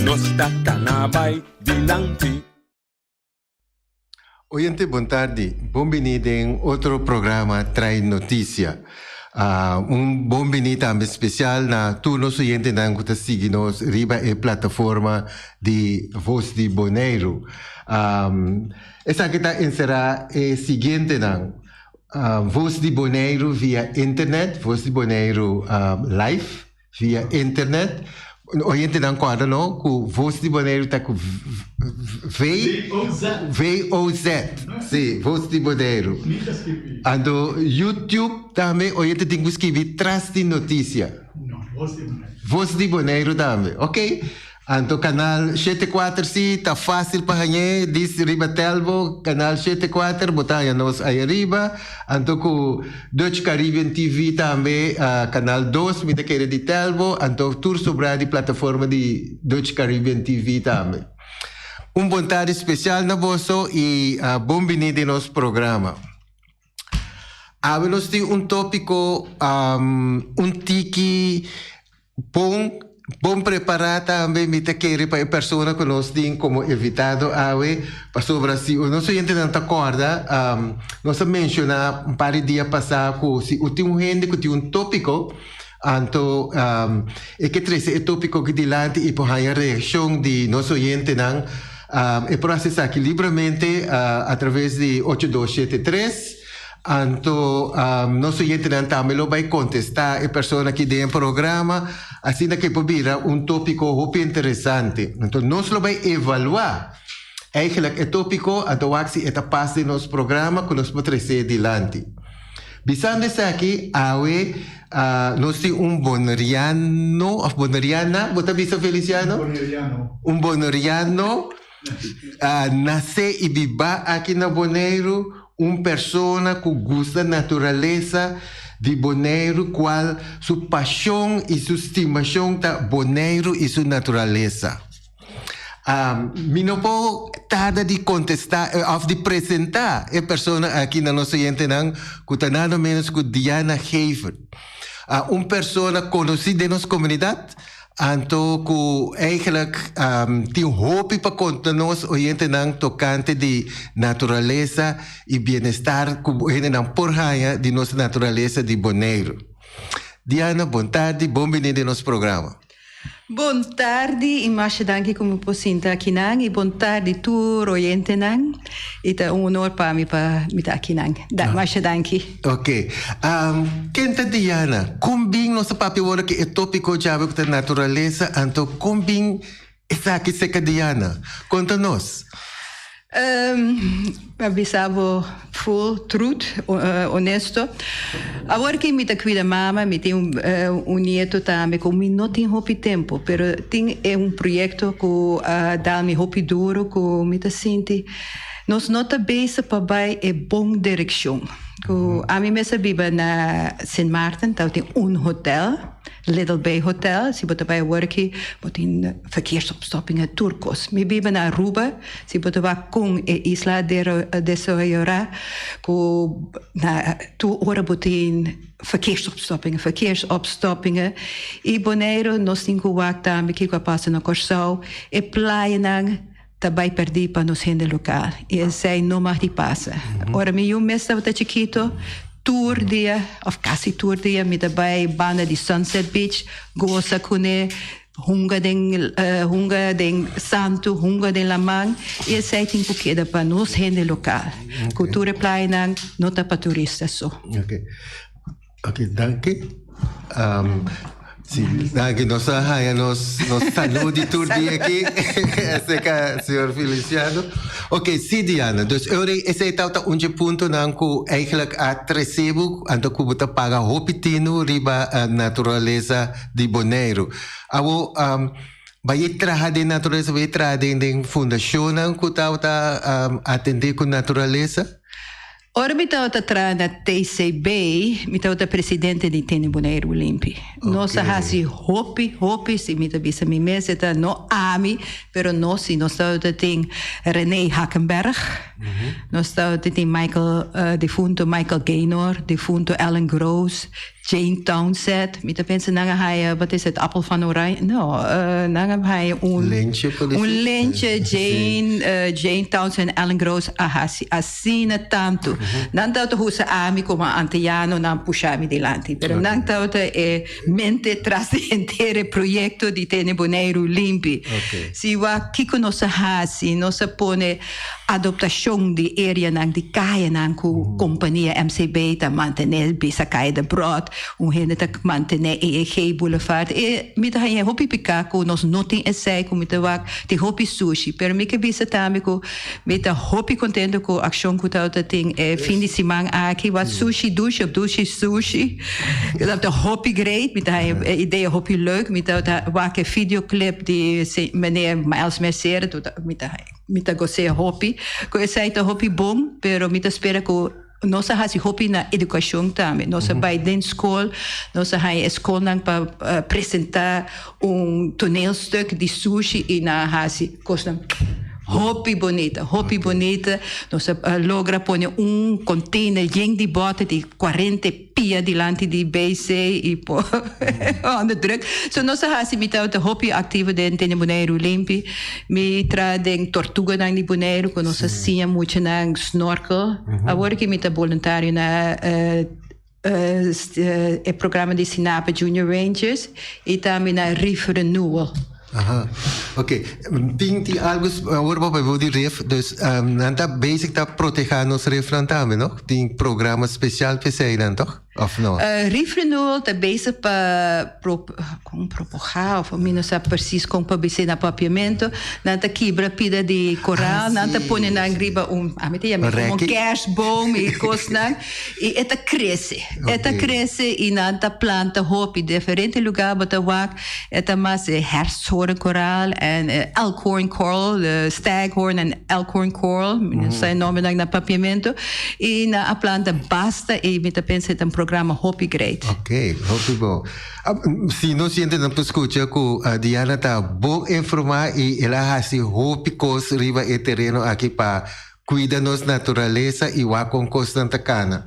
nos ta cana bay dilanti.
Oyente, bon tardi. Bon bini den otro programa Trae Noticia. Un bon bini tambe special na tur nos oyentenan cu ta sigui nos riba e plataforma di Voz di Boneiru. Esaki ta encera e siguientenan. Voz di Boneiru via internet, Voz di Boneiru live via internet. Oyentenan corda no cu Voz di Boneiru ta cu V V O Z. Si, Voz di Boneiru. Anto YouTube tambe oyente tin cu scribi Tras di Noticia.
No, Voz di Boneiru.
Voz di Boneiru tambe. Ok. Anto kanal 74 si ta fácil pa hañ'é, dis riba Telbo, kanal 74, bo ta haña nos ahí ariba. Anto ku Dutch Caribbean TV tambe, ah, kanal 2 mi ta kere di Telbo, anto tur sobrá di plataforma di Dutch Caribbean TV tambe. Un bon tardi spesial na boso i ah, bon biní den nos programa. Awe nos tin un tópiko, um, un tiki Bon, bon prepará tambe mi ta kere pa e persona ku nos tin komo invitado awe, pasobra si nos oyentenan ta kòrda, nos a menshoná un par di dia pasá ku si u tin un hende ku tin un tópiko, anto e ke trese e tópiko aki dilanti i por haña reakshon di nos oyentenan, e por hasi esaki libramente atraves di ocho dos shete tres. Anto nos oyentenan tambe lo bai kontestá e persona aki den e programa, asina ku e por bira un tópiko hopi interesante. Anto nos lo bai evaluá eigenlijk e tópiko, anto wak si e ta pas den nos programa ku nos por tres'é dilanti. Bisando esaki, awe nos tin un boneriano òf boneriana, bo ta bisa Feliciano?
Un boneriano.
Un boneriano nasé i bibá aki na Boneiru, Un persona ku gusta naturalesa di Boneiru kual su pashon i su stimashon ta Boneiru i su naturalesa. Mi no por tarda di kontestá òf di presentá e persona aki na nos oyentenan ku ta nada ménos ku Diana Hevert. Un persona konosí den nos komunidat. Anto ku eigenlijk tin hopi pa konta nos oyentenan tokante di naturalesa i bienestar ku hendenan por haña di nos naturalesa di Boneiru. Diana, bon tardi, bon bini den nos programa.
Bon tardi i masha danki ku mi por sinta akinan i bon tardi tur oyentenan. I ta un honor pa mi pa mi ta akinan. Da, masha danki.
Ok. Um, ken ta Diana? Kon bin nos ta papia awor ki e tópiko djawe ku ta naturalesa, anto kon bin esaki seka Diana? Konta nos.
Um, pa bisa bo full truth, uh, honesto. Awor ki mi ta cuida mama, mi tin un, uh, un nieto tambe ku mi no tin hopi tempo, pero tin e un proyecto ku a dal mi hopi duro ku mi ta sinti nos no ta bezig pa bai e bon direccion. Ku ami mes a biba na Sint Maarten, tabatin un hotel, Little Bay Hotel, si bo ta bai awor aki bo tin verkeersopstoppingen tur kos. Mi biba na Aruba, si bo ta wak kon e isla a desaroyá ku na tur ora bo tin verkeersopstoppingen, verkeersopstoppingen. I Boneiru nos tin ku wak tambe kiko a pasa na Kòrsou, e playanan ta bai pèrdí pa nos hende lokal i esei no mag di pasa. Ora mi yu mes tabata chikito, tur dia òf kasi tur dia mi ta bai banda di Sunset Beach gosa kuné, hunga den hunga den santu, hunga den laman i esei tin ku keda pa nos hende lokal. Ku tur e playanan no ta pa turista so.
Ok, danki. Um, si, danki. Nos a haña nos, nos salud di tur dia aki. Acerca señor Feliciano. Ok, si Diana. Dus eu esei tau ta un punto nan ku eigenlijk a trecebu anto ku bo ta paga hopi tinu riba uh, naturalesa di Boneiru. Awo, um, bai traha den naturalesa, bai traha den den fundacionnan ku tau ta um, atende ku naturalesa?
Ora mi tabata traha na TCB, mi tabata presidente di Tene Boneiru Limpi. Nos a hasi hopi, hopi, si mi ta bisa mi mes, e ta no ami, pero nos si nos tabata tin René Hakkenberg, nos tabata tin Michael, difunto Michael Gaynor, difunto Alan Gross, Jane Townsend, mi ta pensa nan a haya, wat is het, appel van oranje? No, nan a haya un
Lentje, por
un
decir.
lentje, Jane, Jane Townsend, Alan Gross a hasi asina tantu. Nan tabata usa ami komo antiano, nan pusha mi dilanti. Pero nan tabata e mente tras di henter e proyekto di tene Boneiru limpi. Si wak kiko nos a hasi, nos a pone. Adoptashon di areanan di kayanan ku kompania MCB ta mantené, bisa Kaya de Bròt, un hende ta mantené EEG Boulevard. E mi ta haña hopi piká ku nos no tin esei ku mi ta wak tin hopi sushi. Pero mi ke bisa tambe ku mi ta hopi kontento ku akshon ku tabata tin e fin di siman aki, wak sushi dushi òf dushi sushi. Tabata hopi great, mi ta haña e idea hopi leuk. Mi tabata wak e videoclip di meneer Miles Mercera, mi ta haña. Mi ta gos'é hopi. Ku esei ta hopi bon, pero mi ta spera ku nos a hasi hopi na edukashon tambe. Nos a bai den skol, nos a haña e skolnan pa presentá un toneelstuk di sushi i nan a hasi kosnan hopi bunita, hopi bunita. Nos a logra pone un container yen di bòter di kuarenta pia dilanti di BC y por onder druk. So nos a haci, mi tabata hopi activo den Tene Boneiru Limpi. Mi traha den tortuganan di Boneiru cu nos a siña muchanan snorkel. Awor ki mi ta boluntario na e programa di Stinapa Junior Rangers y tambe na Reef Renewal.
Aha, ok. Tin tin algo awor bo papia di rif, dus nan ta bezig ta proteha nos rifnan tambe, no? Tin programa special pa eseinan, toch? Of no?
Reef Renewal ta bezig pa pro kon propogá of mi no sa precies kon pa bis'é na papiamento. Nan ta kibra pida di koral, nan ta pone nan riba un, ami ta yam'é komo un kerstboom i kosnan, i e ta krese. E ta krese i nan ta planta hopi. Diferente lugá bo ta wak E ta mas e hertshoornkoraal en e elkhorn coral, de staghorn en elkhorn coral, mi no sa e nombernan na papiamento, y nan a planta basta y mi ta pensa e ta un programa hopi great.
Ok, hopi bon. Si nos hendenan por scucha cu Diana ta bon informa y el a haci hopi cos riba e tereno aki pa cuida nos naturalesa y wak con cosnan ta cana.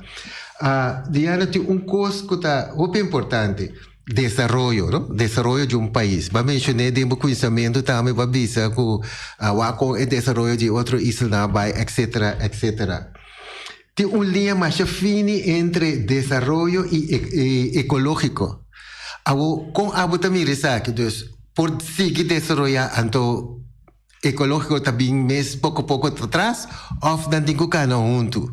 Diana, tin un cos cu ta hopi importante. Desaroyo, no? Desaroyo di un pais. Bo a menshoné den bo kuinsamentu tambe, bo a bisa ku wak kon e desaroyo di otro islanan a bai, etcetera, etcetera. Tin un liña masha fini entre desaroyo i ekológiko. Awor, kon abo ta mira esaki? Dus, por sigui desaroyá anto ekológiko ta bin mes poko poko atras òf nan tin ku kana huntu?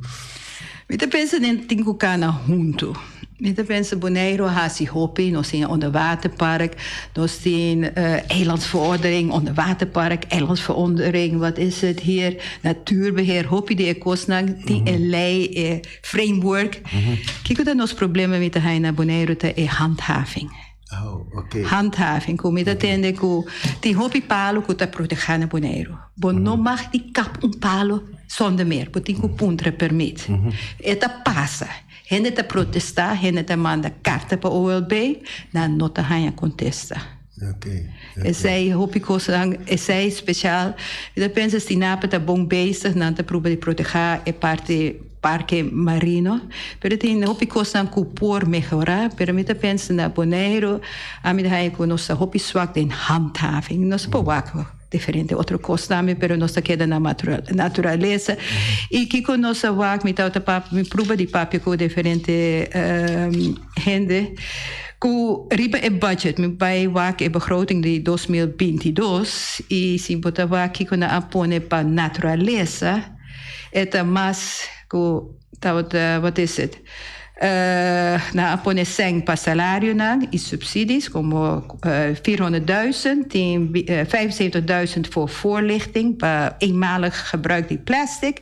Mi ta pensa nan tin ku kana huntu. Mi ta pensa Boneiru a hasi hopi, nos tin e onderwaterpark, nos tin eilandsverordening, onderwaterpark, eilandsverordening, wat is het hier, natuurbeheer, hopi di e kosnan tin e lei, e framework. Kiko ta nos problema mi ta haña na Boneiru ta e handhaving.
Oh, okay.
Handhaving, ku mi ta tende ku tin hopi palu ku ta protegá na Boneiru. Bo no mag di kap un palu zonder meer, bo tin ku puntra permit. E ta pasa. Hende ta protestá, hende ta manda karta pa OLB, nan no ta haña kontesta.
Okay,
Esei hopi kosnan, esei spesial. Mi ta pensa Stinapa ta bon bezig, nan ta proba di protegá e parti parke marino, pero tin hopi kosnan ku por mehorá, pero mi ta pensa na Boneiru, ami ta haña ku nos ta hopi swak den handhaving. Nos por wak diferente otro kos tambe, pero nos ta keda na naturalesa. I kiko nos a wak, mi tabata papia, mi pruba di papia ku diferente hende, ku riba e budget, mi bai wak e begroting di 2022, i si bo ta wak kiko nan a pone pa naturalesa, E ta mas ku tabata, wat is het, nan a pone sèn pa salarionan i subsidies komo 400.000, tin 75.000 voor voorlichting pa eenmalig gebruik di plastic.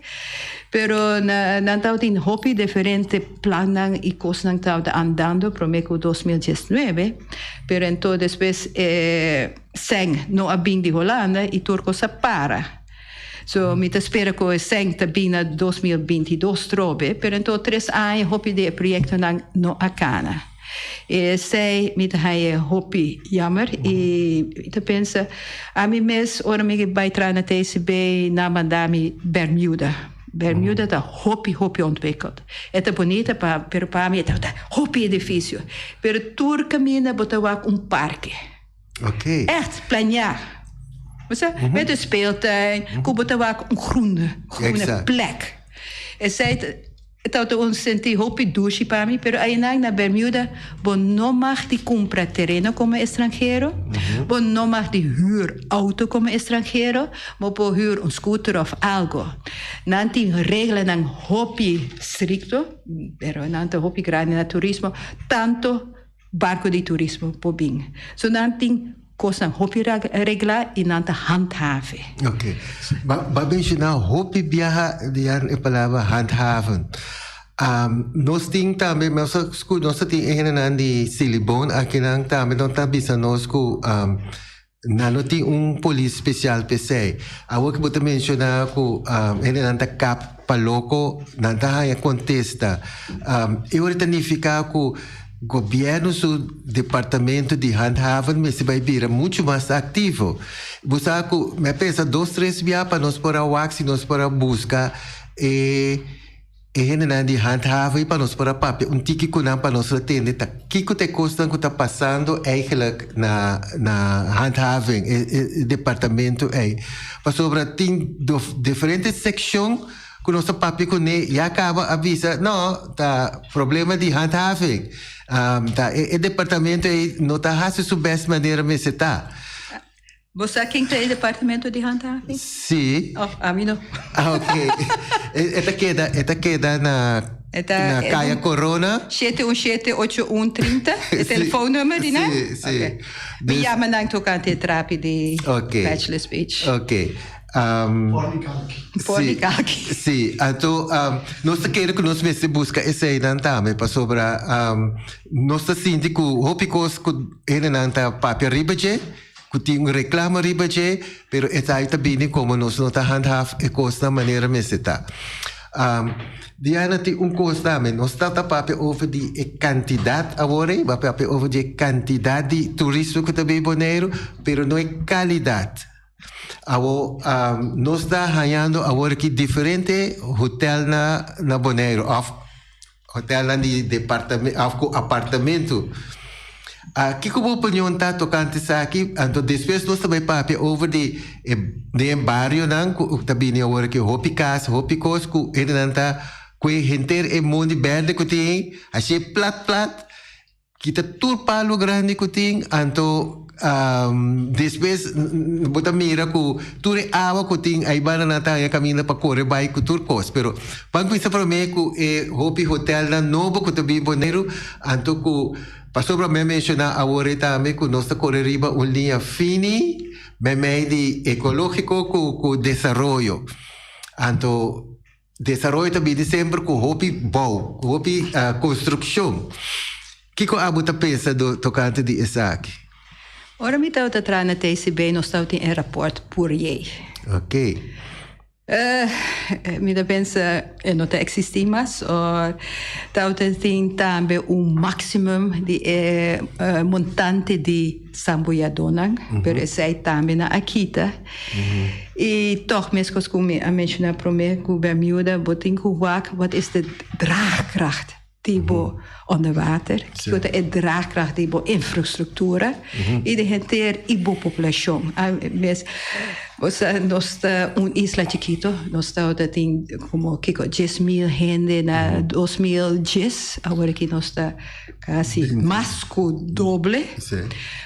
Pero nan tabatin hopi diferente plannan i kosnan tabata andando promé ku 2019, pero anto despues e sèn no a bin di Holanda i tur kos a para. So mi ta spera ku e sèn ta bin na 2022 trobe, pero en todo tres aña hopi di e proyektonan no a kana. E esei mi ta haña hopi jammer i mi ta pensa ami mes ora mi bai traha na TCB nan manda mi Bermuda. Bermuda ta hopi hopi ontwikkeld. E ta bunita pa pero pa mi e ta hopi edifisio. Pero tur kaminda bo ta wak un parke.
Oké.
Echt planeá. Bo sa, met een speeltuin, ku bo ta wak un groene, groene
Exact.
plek. Esei ta. E tabata un senti hopi dushi pa mi, pero ainan na Bermuda bo no mag di cumpra tereno como estranhero, bo no mag di huur auto como estranhero, bo por huur un scooter of algo. Nan tin reglanan hopi stricto, pero nan ta hopi grandi na turismo, tanto barco di turismo por bin. So nan tin cosnan hopi regla y nan ta handhaven.
Ok. Ba ba menciona hopi biaha dian e palabra handhaven. Um, nos tin tambe, nos a scu, nos a tin e hendenan di Silibon akinan tambe nan ta bisa nos ku um, nan no tin un polis spesial p'esei. Awor ku bo ta menciona ku um, hendenan ta kap pa loko, nan ta haña kontesta. Um, e ora ta nifiká ku Gobierno su departamento di handhaven mester bai bira mucho mas activo. Bo sa cu mi a pensa dos tres bia pa nos por a wak si nos por a busca e e hendenan di handhaven y pa nos por a papia un tiki cu nan pa nos lo tende ta kico ta e cosnan cu ta pasando eigenlijk na na handhaven e e departamento ey. Pasobra tin diferente seccion. Ku nos ta papia kuné ya kaba a bisa no ta problema di handhaving. Ta e departamento ei no ta hasi su best manera mester ta.
Bo sa ken ta e departamento di handhaving?
Si.
Oh, ami no.
Ah, ok. E ta keda, e ta keda na na Kaya Corona.
7178130, e telefoonnummer di nan?
Si, si.
Ok. Mi yama nan tokante e trapi di Bachelor's Beach.
Ok.
Por di kalki.
Sí, anto nos ta kere ku nos mester buska eseinan tambe pasobra nos ta sinti ku hopi kos ku hendenan ta papia riba dje, ku tin un reklamo riba dje, pero esaki ta bini komo nos no ta handhaaf e kosnan manera mester ta. Diana tin un kos tambe, nos ta ta papia over di e kantidat awor ei, bo a papia over di e kantidat di turismo ku ta bin Boneiru, pero no e kalidat. Awo nos ta hañando awor aki diferente hotel na na Boneiru of hotelnan di departamento of ku apartamento. Kiko bo opinion ta tokante esaki? Anto despues nos ta bai papia over di e den e barionan ku ta bini awor aki hopi kas, hopi kos ku hendenan ta kue henter e mondi berde ku tin ei, hashé plat plat. Kita tur palu grandi ku tin, anto despues bo ta mira ku tur e awa ku tin ai banda nan ta haña kaminda pa kore bai ku tur kos. Pero ban kuminsa promé ku e hopi hotelnan nobo ku ta bin Boneiru, anto ku pasobra mi a menshoná awor ei tambe ku nos ta kore riba un liña fini meimei di ekológiko ku desaroyo. Anto. Desaroyo ta bini semper ku hopi bou, ku hopi konstrukshon. Kiko abo ta pensa do tokante di esaki?
Ora mi tabata traha na TCB nos tabatin e raport Pourier.
Ok.
Mi ta pensa e no ta eksistí mas or tabata tin tambe un maximum di e montante di sambuyadónan, pero esei tambe nan a kita. I tòg meskos ku mi a menshoná promé ku Bermuda bo tin ku wak wat is de draagkracht di bo onderwater, kiko ta e draagkracht di bo infrastruktura i di henter i bo populashon. Mes bo sa nos ta un isla chikito, nos tabata tin komo kiko 10.000 hende na 2010, awor aki nos ta Casi mas cu doble.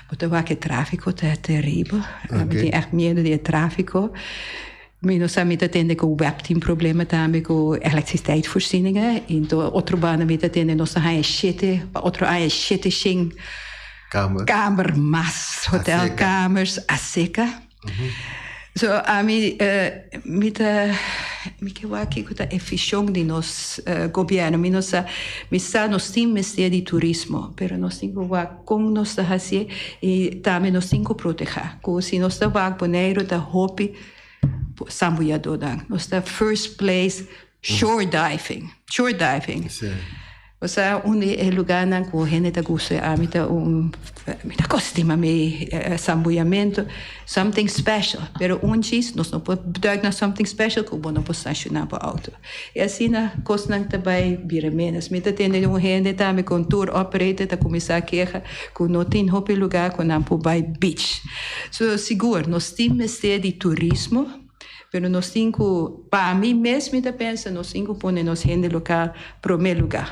Bo ta wak e trafico ta terribel. Mi tin echt miedo di e trafico. Mi no sa mi ta tende cu web tin problema tambe cu elektriciteitsvoorzieningen. Into otro banda mi ta tende nos ta haña shete pa otro aña shete shen kamer mas hotelkamers aseca. So ami mi ta mi ke wak kiko ta e vision di nos gobierno. Mi no sa, mi sa nos tin mester di turismo, pero nos tin ku wak kon nos ta hasié i tambe nos tin ku protegá. Ku si nos ta wak Boneiru ta hopi sambuyadónan. Nos ta first place shore diving, shore diving. Osea un di e lugarnan ku hende ta gusta ami ta un mi ta kostima mi sambuyamentu something special pero un djis nos no por duik na something special ku bo no por stashoná bo outo i asina kosnan ta bai bira menos mi ta tende di un hende tambe ku un tour operator ta kuminsá keha ku no tin hopi lugar ku nan por bai beach so sigur nos tin mester di turismo. Pero nos tin ku, pa mi mes mi ta pensa, nos tin ku pone nos hende lokal promé lugá.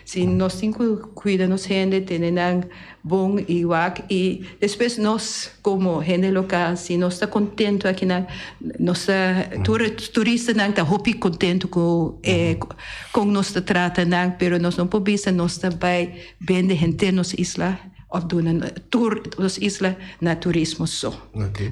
Si nos tin ku kuida nos hende, tene nan bon i wak i despues nos komo hende lokal si nos ta kontentu akinan nos ta tur e turistanan ta hopi kontentu ku e kon nos ta trata nan pero nos no por bisa nos ta bai bende henter nos isla òf duna tur nos isla na turismo so.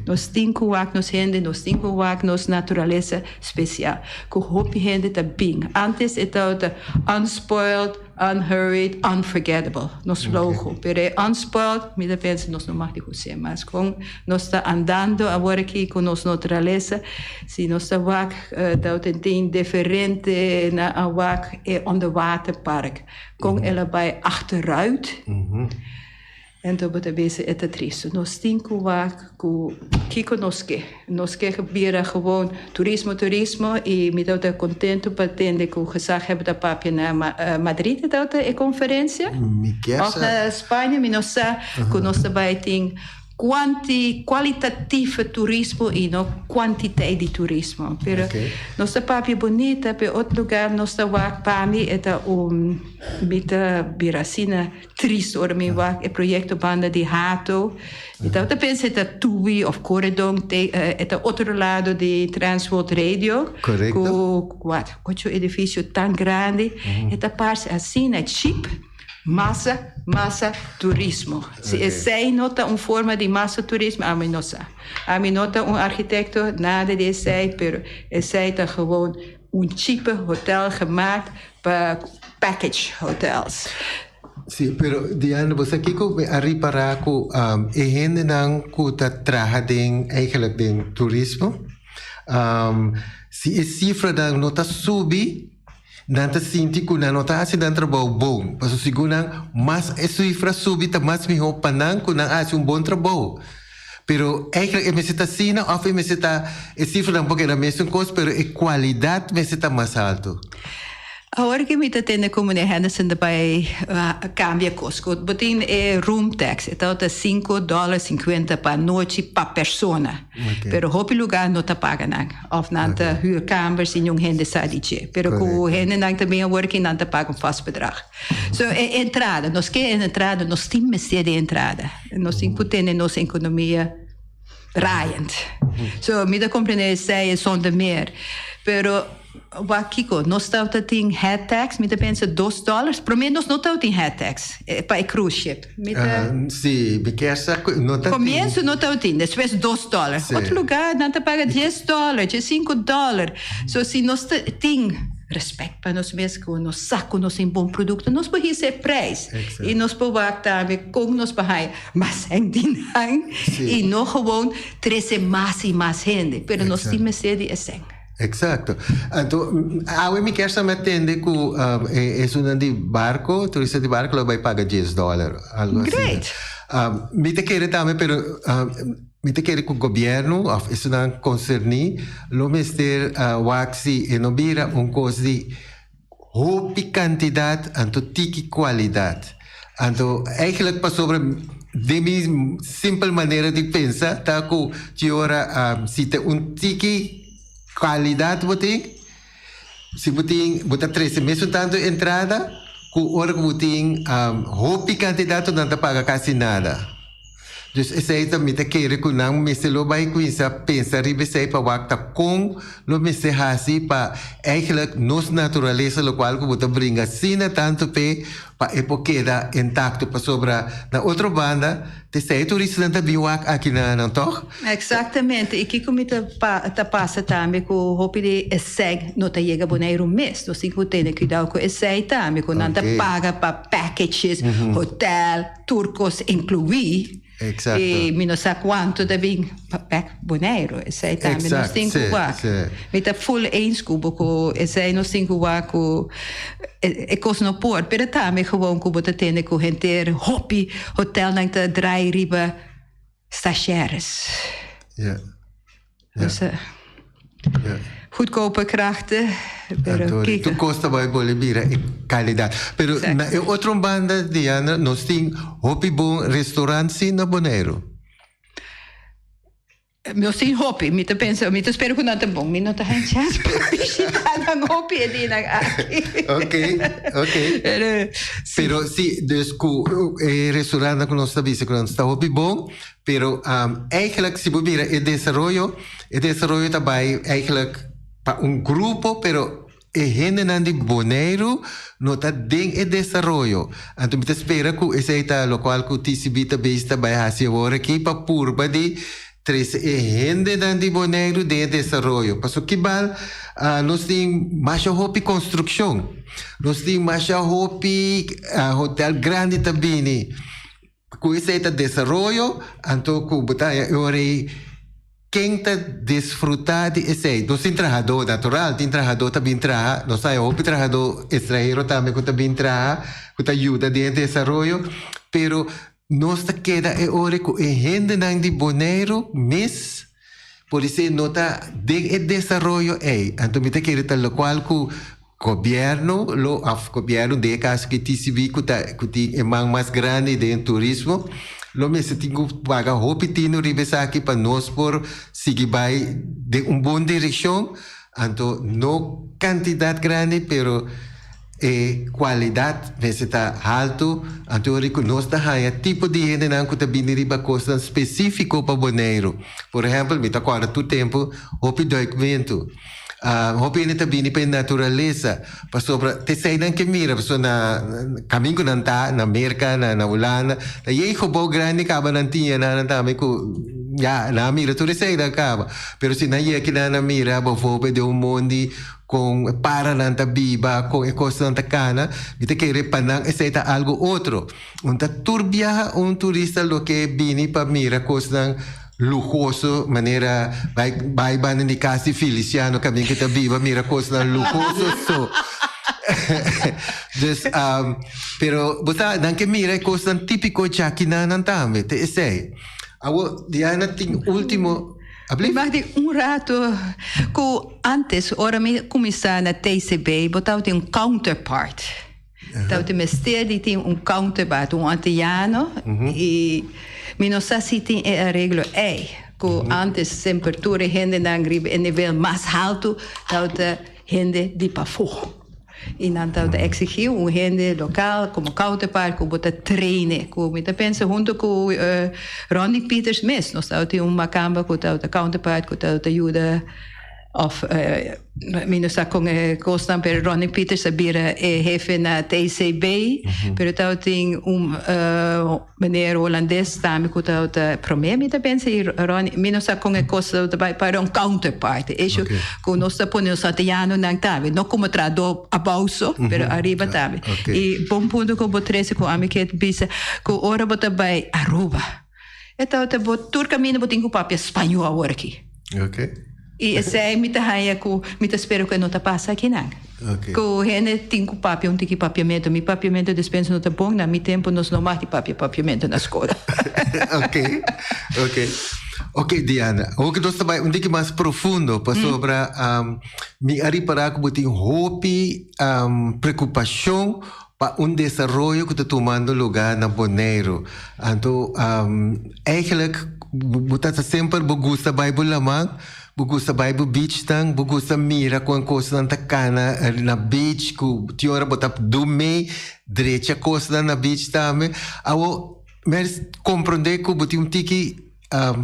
Nos tin ku wak nos hende, nos tin ku wak nos naturalesa spesial ku hopi hende ta bin. Antes e tabata unspoiled, unhurried, unforgettable, nos logo. Pero e unspoiled mi ta pensa nos no mag di hus'é mas. Kon nos ta andando awor aki ku nos naturalesa, si nos ta wak tabata tin diferente nan a wak e onderwaterpark. Kon el a bai achteruit. Anto bo ta bisa e ta tristu. Nos tin ku wak ku kiko nos ke. Nos ke bira gewoon turismo turismo i mi tabata kontentu pa tende ku gezaghebber ta papia na Madrid e tabata e konferensia òf na Spaña mi no sa ku nos ta bai tin Kuanti kualitativo turismo i no kuantiteit di turismo. Pero nos ta papia bunita, pero otro lugar nos ta wak pa mi e ta un mi ta bira asina trist ora mi wak e proyekto banda di Hato. Mi tabata pensa e ta Tui of Corendon te e ta otro lado di Transworld Radio ku wat ocho edifisio tan grandi e ta parse asina cheap. Masa, masa turismo. Si esei no ta un forma di masa turismo, ami no sa. Ami no ta un arkitekto, nada di esei, pero esei ta gewoon un chipe hotel gemaakt pa package hotels.
Si, pero Diana, bo sa kiko mi a ripará ku e hendenan ku ta traha den eigenlijk den turismo, si e sifranan no ta subi, Nan ta sinti ku nan no ta hasi nan trabou bon, pasobra segun nan, mas e sifra subi ta mas mihó pa nan ku nan a hasi un bon trabou. Pero eigentlik e mester ta asina òf e mester ta e sifranan por keda mesun kos pero e kualidat mester ta mas haltu.
Awor ke mi ta tende ku meneer Henderson ta bai kambia kos. Ku bo tin e room tax, e tabata sinku dòler sinkuenta pa nochi pa persona. Pero hopi lugar no ta paga nan. Of nan ta huur kamers y niun hende sa di dje. Pero cu hendenan ta bin awor aki nan ta paga un vast bedrag. So e entrada, nos ke e entrada, nos tin mester di entrada. Nos tin cu tene nos economia draaiend. So mi ta comprende esey zonder meer. Pero Wak kiko, nos tabata tin head tax, mi ta pensa dos dollars, prome nos no tabata tin head tax pa e cruise ship. Mi ta.
Si, mi kier sa ku no ta tin.
Comienzo no tabata tin, despues dos dollar.
Si.
Otro lugar nan ta paga dies dollar, diescinco dollar. So si nos ta tin respect pa nos mes ku nos sa ku nos tin bon producto, nos por hisa e prijs.
Exacto.
Y nos por wak tambe kon nos por haya mas hendenan
Si.
y no gewoon trece mas y mas hende, pero nos tin
Exacto.
mester di esei.
Exacto. Anto, awe mi kier sa mi a tende cu e esunnan di barco, turista di barco lo bay paga dies dollar, algo asina.
Great.
Mi ta kere tambe, pero mi ta kere cu gobierno of esunnan concerni lo mester wak si e no bira un cos di hopi cantidad anto tiki cualidad. Anto eigenlijk pasobra den mi simpel manera di pensa ta cu ki ora si ta un tiki cualidad bo tin, si bo tin bo ta trece mesun tanto entrada cu ora cu bo tin hopi cantidad nan ta paga casi nada. Dus esei ta mi ta kere ku nan mester lo bai kuminsá pensa riba esei pa wak ta kon lo mester hasi pa eigenlijk nos naturalesa lokual ku bo ta bringa asina tantu p'e pa e por keda intakto pasobra na otro banda ta esei e turistanan ta bin wak aki na nan tòg?
Exactamente, y kico mi ta ta pasa tambe cu hopi di esey no ta yega Boneiru mes, nos tin cu tene cuidao cu esey tambe, cu nan ta paga pa packages, hotel, tur cos inclui, y mi no sa cuanto ta bin pa bek Boneiru, esey tambe nos tin cu wak. Mi ta full eens cu bo cu esey nos tin cu wak cu e cos no por, pero tambe gewoon cu bo ta tene cu henter hopi hotelnan ta draai riba Stagiaires.
Ja.
Dus goedkope krachten. Pero
kiko. Tur kos ta bai bolbe bira e kalidat. Pero na e otro banda, Diana, nos tin hopi bon restaurant si na Boneiru.
Nos tin hopi, mi ta pensa, mi ta spera ku nan ta bon. Mi no ta haña chèns pa bishitá nan hopi e dianan aki.
Ok, ok.
Pero, si.
Pero si, dus ku e restaurantnan ku nos ta bisa ku nan ta hopi bon, pero eigenlijk si bo mira e desaroyo, e desaroyo ta bai eigenlijk pa un grupo, pero E hendenan di Boneiru no ta den e desaroyo. Anto mi ta spera ku esei ta lokual ku TCB ta bezig ta bai hasi awor aki pa purba di trese e hendenan di Boneiru den e desaroyo. Pasobra kibal nos tin masha hopi konstrukshon, nos tin masha hopi hotel grandi ta bini. Ku esei ta desaroyo, anto ku bo ta haña e ora ei ken ta disfrutá di esei? Nos tin trahadó, natural, tin trahadó ta bin traha, nos ta haña hopi trahadó estranhero tambe ku ta bin traha, ku ta yuda den e desaroyo, pero nos ta keda e ora ku e hendenan di Boneiru mes por esei no ta den e desaroyo ei. Anto mi ta kere ta lokual ku Gobierno lo of gobierno den e caso ki TCB cu ta cu tin e man mas grandi den turismo lo mester tin cu paga hopi tino riba esaki pa nos por sigui bay den un bon direccion anto no cantidad grandi pero e cualidad mester ta halto anto ora cu nos ta haya tipo di hendenan cu ta bini riba cosnan specifico pa Boneiru por ehempel mi ta corda tur tempo hopi duikmento. Hopi hende ta bini pa e naturalesa, pasobra ta eseinan ke mira, pasobra na kamin ku nan ta, na Merka, na Hulanda, ta yei gebou grandi kaba nan tin e nan tambe ku ya nan a mira tur eseinan kaba. Pero si nan yega kinan nan mira bovobe den un mondi kon e paranan ta biba, kon e kosnan ta kana, mi ta kere pa nan esei ta algu otro. Un ta tur biaha un turista lo ke bini pa mira kosnan luhoso manera bai bai banda di cas di Feliciano camin cu ta biba mira cosnan luhoso so dus um, pero bo sa nan ke mira e cosnan tipico djakinan nan tambe te esey awo Diana tin ultimo
Mi mag di un rato cu antes ora mi cuminsa na TCB bo tabatin un counterpart. Tabata mester di tin un counterpart, un antiano, y mi no sa si tin e areglo ey, cu antes semper tur e hendenan riba e nivel mas halto tabata hende di pafó. Y nan tabata exigi un hende local como counterpart cu bo ta traine, cu mi ta pensa hunto cu Ronnie Pieters mes, nos tabatin un macamba cu tabata counterpart cu tabata yuda. Of mi no sa con e cosnan pero Ronnie Pieters a bira e hefe na TCB pero tabatin un meneer holandes tambe cu tabata prome mi ta pensa y Ronnie mi no sa con e cos tabata bay pero un counterpart e hecho cu nos ta pone nos antianonan tambe no como trahador abao so pero ariba tambe y bon punto cu bo trece cu ami kier bisa cu ora bo ta bay Aruba e tabata bo tur caminda bo tin cu papia spaño awor aki. Y esey mi ta haya cu mi ta spera cu e no ta pasa akinan. Cu hende tin cu papia un tiki papiamento. Mi papiamento despensa no ta bon, na mi tempo nos no mag di papia papiamento na scola.
Ok, ok. Ok Diana, awor cu nos ta bay un tiki mas profundo pasobra mi a ripara cu bo tin hopi preocupacion pa un desaroyo cu ta tumando lugar na Boneiru. Anto eigenlijk bo ta semper bo gusta bai bo laman, bo gusta bai bo beachnan, bo gusta mira con cosnan ta cana na beach cu tin ora bo ta do mee drecha cosnan na beach tambe. Awo mers comprende cu bo tin un tiki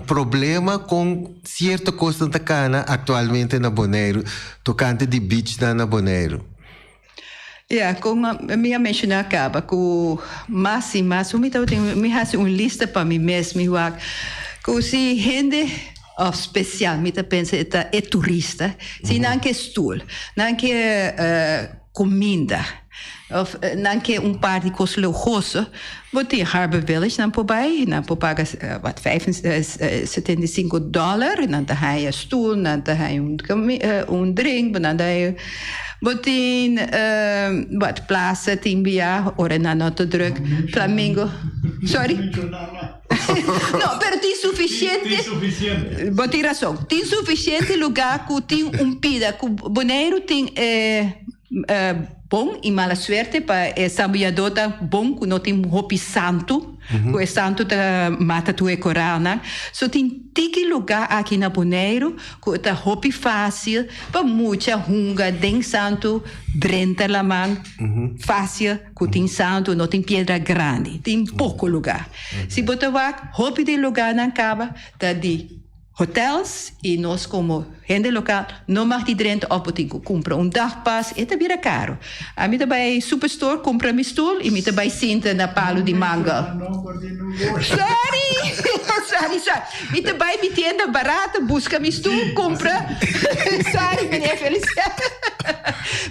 problema con cierto cosnan ta cana actualmente na Boneiru tocante di beachnan na Boneiru.
Ya, como mi a menciona caba cu mas y mas, mi tabatin, mi haci un lista pa mi mes, mi wak cu si hende of special, mi ta pensa e ta e turista, si nan ke stoel, nan ke cuminda, of nan ke un par di cos luhoso, bo tin Harbor Village nan por bay, nan por paga wat 75 dollar, nan ta haya stoel, nan ta haya un drink, nan ta haya. Bo tin wat plaza tin bia ora nan no ta druk. Flamingo. Sorry? No, pero tin suficiente.
Tin suficiente.
Bo tin razon. Tin suficiente lugar cu tin un pida cu Boneiru tin e. bon i mala suerte pa e sambuyadó ta bon ku no tin hopi santu, ku e santu ta mata tur e koralnan. So tin tiki lugá aki na Boneiru ku ta hopi fásil pa mucha hunga den santu, drenta laman fásil ku tin santu, no tin piedra grandi. Tin poko lugá. Si bo ta wak, hopi di e lugánan kaba ta di hotels y nos como hende local no mag di drenta of bo tin cu cumpra un dagpas, e ta bira caro. Ami ta bay superstore cumpra mi stoel y mi ta bay sinta na palo di mangel. Sorry! Sorry, sorry. Mi ta bay mi tienda barato busca mi stoel, cumpra. Sorry, meneer Feliciano.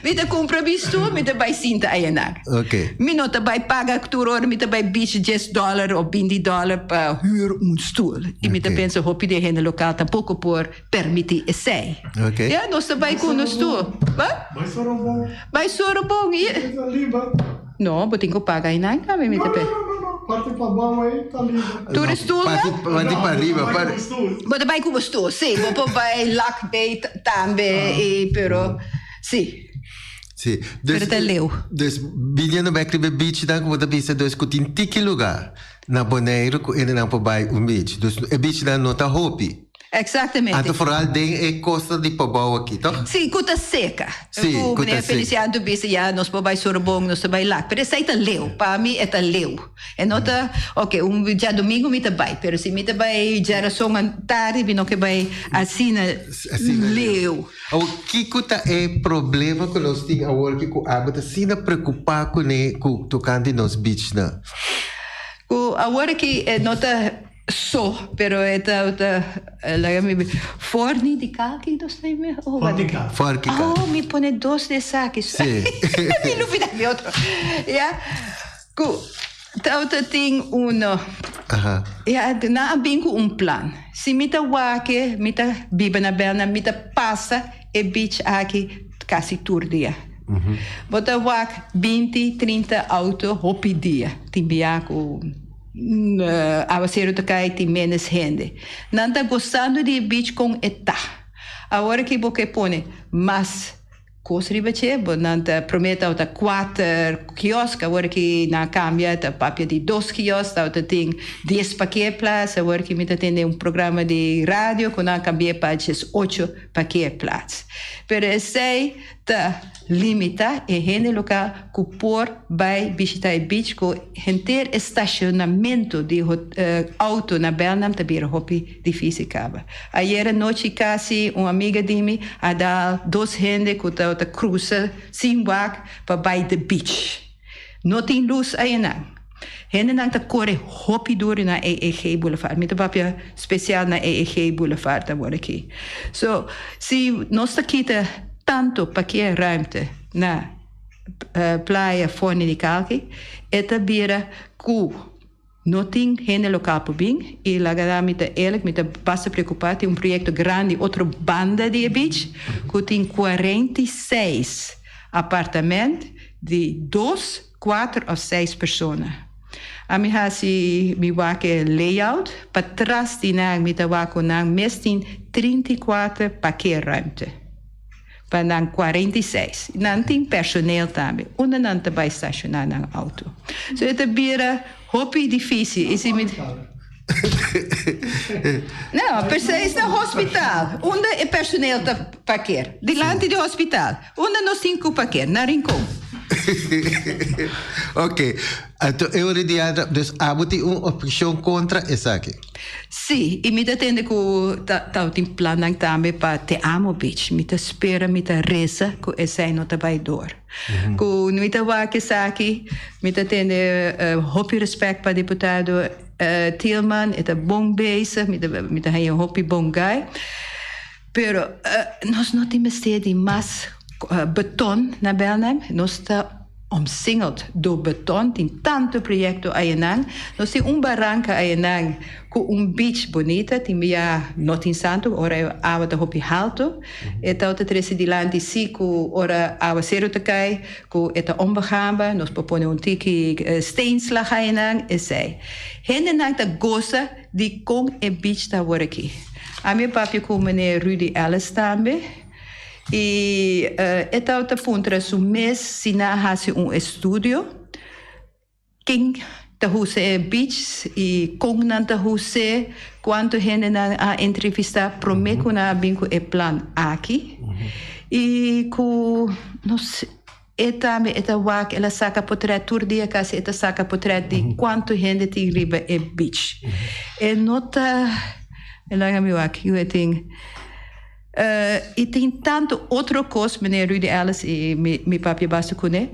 Mi ta cumpra mi stoel, mi ta bay sinta ayanan.
Ok.
Mi no ta bai paga tur ora mi ta bai beach dies dollar of binti dollar pa huur un stoel. Y mi ta pensa hopi di e hende local tampoco por permiti esey.
Ok.
Ya, nos ta bai cu nos stoel. Wat?
Bai Sorobon.
Bai Sorobon.
E ta liber.
No, bo tin cu paga einan tambe mi ta
No, no, no, no. Parti pa bou ei ta liber.
Tur e stoelnan?
Parti, parti pa riba.
Bo ta bai cu bo stoel.
Bo ta bai cu bo stoel, si. Bo por bai Lac Bay tambe, y pero, si.
Sí. Dus,
Pero ta leu.
Dus biniendo bek riba e beachnan ku bo ta bisa dus ku tin tiki lugá na Boneiru ku hendenan por bai un beach. Dus e beachnan no ta hopi.
Exactamente.
Anto vooral den e kosta di Pabou aki, toch?
Sí, ku ta seka.
Sí,
ku
ku ta
meneer
seka.
Feliciano bisa ya nos por bai Sorobon, nos ta bai Lac. Pero esei ta leu. Pa mi e ta leu. E no ta, ok, un djadomingo mi ta bai, pero si mi ta bai djarason tardi mi no ke bai asina
Asina
leu.
Awor, kiko ta e problema ku nos tin awor ki ku abo ta asina preokupá kuné ku tokante nos beachnan?
Ku awor aki e no ta so, pero e ta ta laga mi bi forni di kalki nos ta yama? Oh, wat?
Forki kalki.
Forki kalki.
Oh, mi pone dos di esaki.
Sí.
Mi lubida mi otro. Ya. Ku tawata tin uno.
Aha.
Ya, nan a bin ku un plan. Si mi ta wak-e, mi ta biba na Belna, mi ta pasa e beach aki kasi tur dia. Bo ta wak binti, trinta auto hopi dia. Tin bia ku awaseru ta kai tin menos hende. Nan ta gostando di e beach kon e ta. Awor ki bo ke pone mas Kos riba dje, bo nan ta prome tabata kuater kiosk, awor ki nan a kambia ta papia di dos kiosk, tabata tin dies parkeerplaats, awor ki mi ta tende un programa di radio ku nan a kambia pa djes ocho parkeerplaats. Pero esei ta limita e hende lokal ku por bai bishita e beach ku henter e stashonamentu di auto na Belnam ta bira hopi Difícil caba. Ayer anochi casi un amiga di mi a dal dos hende cu tabata cruza sin wak pa bay the beach. No tin luz ayanan. Hendenan ta core hopi duro na EEG Boulevard. Mi ta papia special na EEG Boulevard awor aki. So, si nos ta kita tanto parkeerruimte na Playa Forni di Kalki, e ta bira cu. No tin hende lokal por bin y laga da mi ta eerlijk, mi ta basta preocupa, tin un proyecto grandi otro banda di e beach cu tin 46 apartament di dos, cuater of seis persona. Ami haci mi wak e layout, patras di nan mi ta wak cu nan mes tin 34 parkeerruimte. Pa nan 46. Nan tin personeel tambe. Unda nan ta bai stashoná nan auto? So e ta bira hopi difícil. I si mi. No, precies na hospital. Unda e personeel ta parkeer? Dilanti di hospital. Unda nos tin ku parkeer? Na Rincon.
Ok. Anto e ora di anda, dus abo tin un obheshon kontra esaki?
Sí, i mi ta tende ku ta tabatin plannan tambe pa Te Amo Beach. Mi ta spera, mi ta resa ku esei no ta bai dor. Ku mi ta wak esaki, mi ta tende hopi respèt pa diputado Thielman, e ta bon bezig, mi ta mi ta haña hopi bon guy. Pero nos no tin mester di mas beton na Belnem, nos ta omsingeld door beton, tin tanto proyecto ayanan, nos tin un baranca ayanan cu un beach bonita, tin bia no tin santo, ora e awa ta hopi halto, e tawata trece dilanti si cu ora awacero ta cay cu e ta onbegaanbaar, nos por pone un tiki steenslag ayanan, esey. Hendenan ta goza di con e beach ta awor aki. Ami a papia cu meneer Rudy Ellis tambe. I e tabata puntra su mes si nan a hasi un estudio ken ta usa e beach i kon nan ta us'é, kuantu hende nan a entrevistá promé ku nan a bin ku e plan aki. I ku nos e tambe e ta wak, el a saka potrèt tur dia kasi e ta saka potrèt di kuantu hende tin riba e beach. E no ta, laga mi wak kiko e tin. I tin tantu otro kos, meneer Rudy Ellis i mi papia basta kuné,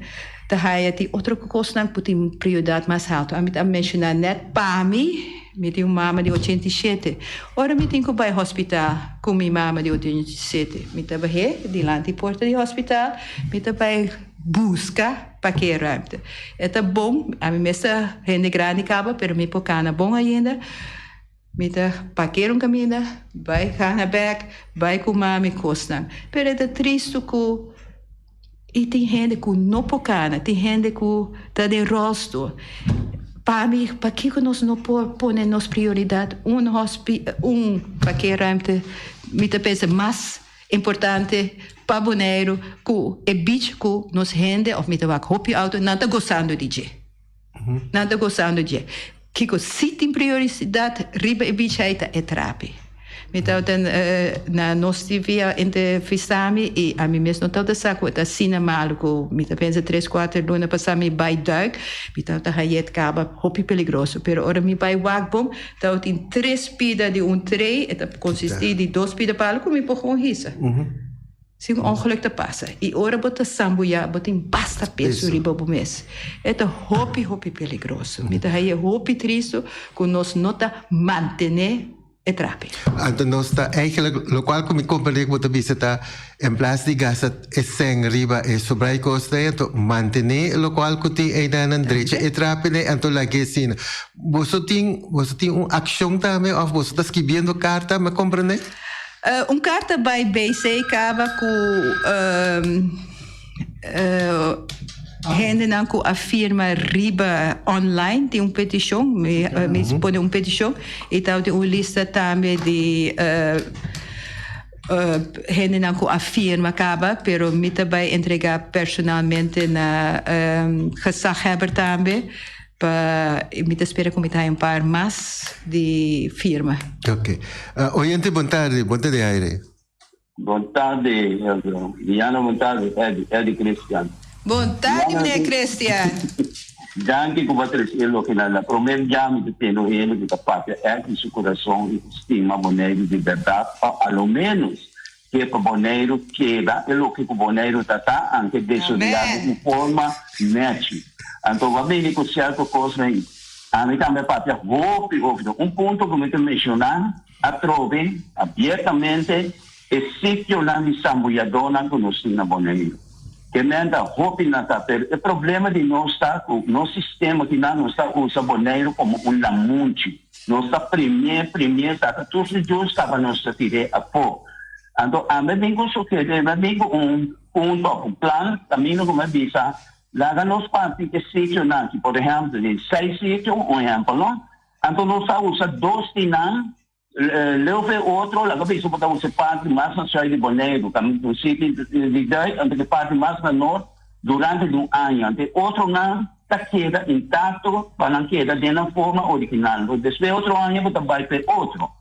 ta haya tin otro kosnan ku tin prioridat mas haltu. Ami ta menshoná nèt pa mi, mi tin un mama di 87. Ora mi tin ku bai hospital ku mi mama di 87, mi ta bah'é dilanti porta di hospital, mi ta bai buska parkeerruimte. E ta bon, ami mes ta hende grandi kaba, pero mi por kana bon ainda. Mi ta parkeer un kaminda, bai gana bek, bai ku mami kosnan. Pero e ta tristu ku i tin hende ku no por kana, tin hende ku ta den rolstoel. Pa mi, pakiko nos no por pone nos prioridat un hospi un parkeerruimte? Mi ta pensa mas importante pa Boneiru ku e beach ku nos hende of mi ta wak hopi auto nan ta gosando di dje. Nan ta gosando dje. Kiko si tin prioridat riba e beach ei ta e trapi. Mi tabata na nos TV a entrevista mi i ami mes no tabata sa ku e ta asina malu ku mi ta pensa tres kuater luna pasá mi bai duik mi tabata haña et kaba hopi peligroso pero ora mi bai wak bon tabatin tres pida di un trei e ta konsistí di dos pida palu ku mi por gewoon hisa. Si un ongeluk ta pasa i ora bo ta sambuyá bo tin basta peso riba bo mes. E ta hopi hopi peligroso. Mi ta haña hopi tristu ku nos no ta mantené e trapi.
Anto nos ta eigenlijk, lokual ku mi komprendé ku bo ta bisa ta en plas di gasta e sèn riba e sobrá i kos ei anto mantené lokual ku tin einan drecha e trapi ei anto lag'é asina. Boso tin boso tin un akshon tambe òf boso ta skibiendo karta mi a komprendé?
Un karta bai BC kaba ku hendenan ku a firma riba online tin un petishon, mi pone un petishon i tabatin un lista tambe di hendenan ku a firma kaba, pero mi ta bai entrega personalmente na gezaghebber tambe. Pa mi ta spera ku mi ta haña un par mas di firma.
Ok. Oyente bon tardi, bon ta den aire.
Bon tardi Diana, bon tardi Eddy, Eddy Christian.
Bon tardi meneer Christian.
Danki ku bo a trese e loke nan na prome bia mi ta tende un hende ku ta papia ègt di su kurason i ku stima Boneiru di bèrdat òf a lo ménos ke pa Boneiru keda e loke ku Boneiru ta ta, anke desodeá di un forma nèchi. Anto bo a bini ku sierto kosnan ei. Ami tambe a papia hopi hopi. Un punto ku mi ta menshoná atrobe abiertamente e sitionan di sambuyadónan ku nos tin na Boneiru. Ke men ta hopi nan ta, pero e problema di nos ta ku nos sistema kinan nos ta usa Boneiru komo un lamunchi. Nos ta primié, primié, saka tur su jus kaba nos ta tir'é afó. Anto ami a bin ku sugerir, mi a bin ku un punto òf un plan kaminda ku mi a bisa, laga nos parti e sitionan aki, por ehèmpel, di seis sitio, un ehèmpel no, anto nos a usa dos di nan, leu fe otro, laga bisa bo ta usa e parti mas na sùit di Boneiru, kaminda un sitio di dùit, anto e parti mas na nort, durante di un aña. Anto e otronan ta keda intacto pa nan keda den nan forma original. Anto despues otro aña bo ta bai pa e otro.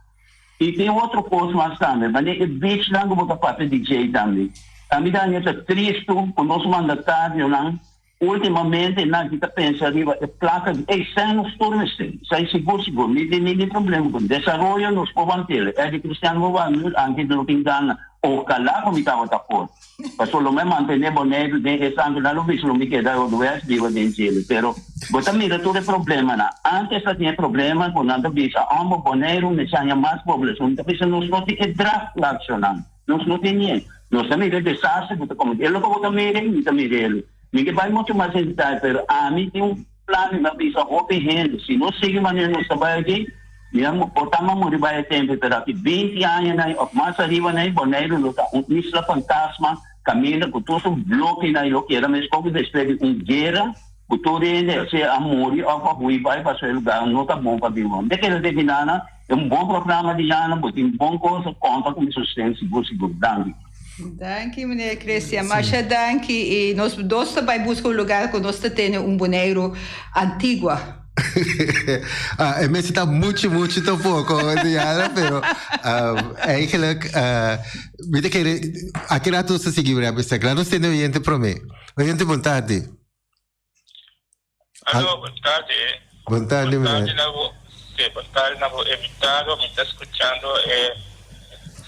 I tin otro cos mas tambe, manera e beachnan cu bo ta papia di djey tambe. Ami ta haña ta tristo cu nos mandatarionan ultimamente nan ki ta pensa riba e placa di ey sèn nos tur mester. Esey sigur sigur mi tin ningún problema cu desaroyo nos por wantele. Eddie Cristian bo wak anke lo tin gana. Ojalá cu mi tabata por. Pasobra lo mi a mantené Boneiru den e santu, nan lo bisa lo mi keda Rodoes biba den djele. Pero bo ta mira tur e problemanan. Antes ta tin e problema ku nan ta bisa, Homber, Boneiru mester haña mas poblashon. Mi ta bisa nos no tin e draagvlaknan. Nos no tin e. Nos ta mira e desastre ku ta kometí. E loke bo ta mira ei, mi ta mira el. Mi ke bai muchu mas den detaye, pero ami tin un plan mi a bisa hopi hende, si nos sigui manera nos ta bai aki, mi a por ta muri bai e tempu, pero aki binti aña nan òf mas ariba nan Boneiru lo ta un isla fantasma kaminda ku tur su blokinan lo keda meskos ku despues di un guera ku tur hende sea a muri òf a hui bai pasobra e lugar no ta bon pa biba. Mi ta kere terminá nan, e un bon programa di Jana, bo tin bon kos, konta ku mi sosten sigur sigur. Danki.
Danki meneer Christian, masha danki y nos dos ta bay busca un lugar cu nos ta tene un Boneiru antigua.
Ah, e mester ta mucho, mucho tampoco, Diana, pero um, eigenlijk, uh, mi ta kere, aki rato nos ta sigui bra bisa, claro, nos tene oyente prome. Oyente, bon tarde.
Aló, bon tarde.
Bon tarde,
Bon tarde
meneer.
na bo, sí, bon tarde na bo invitado. Mi ta escuchando eh,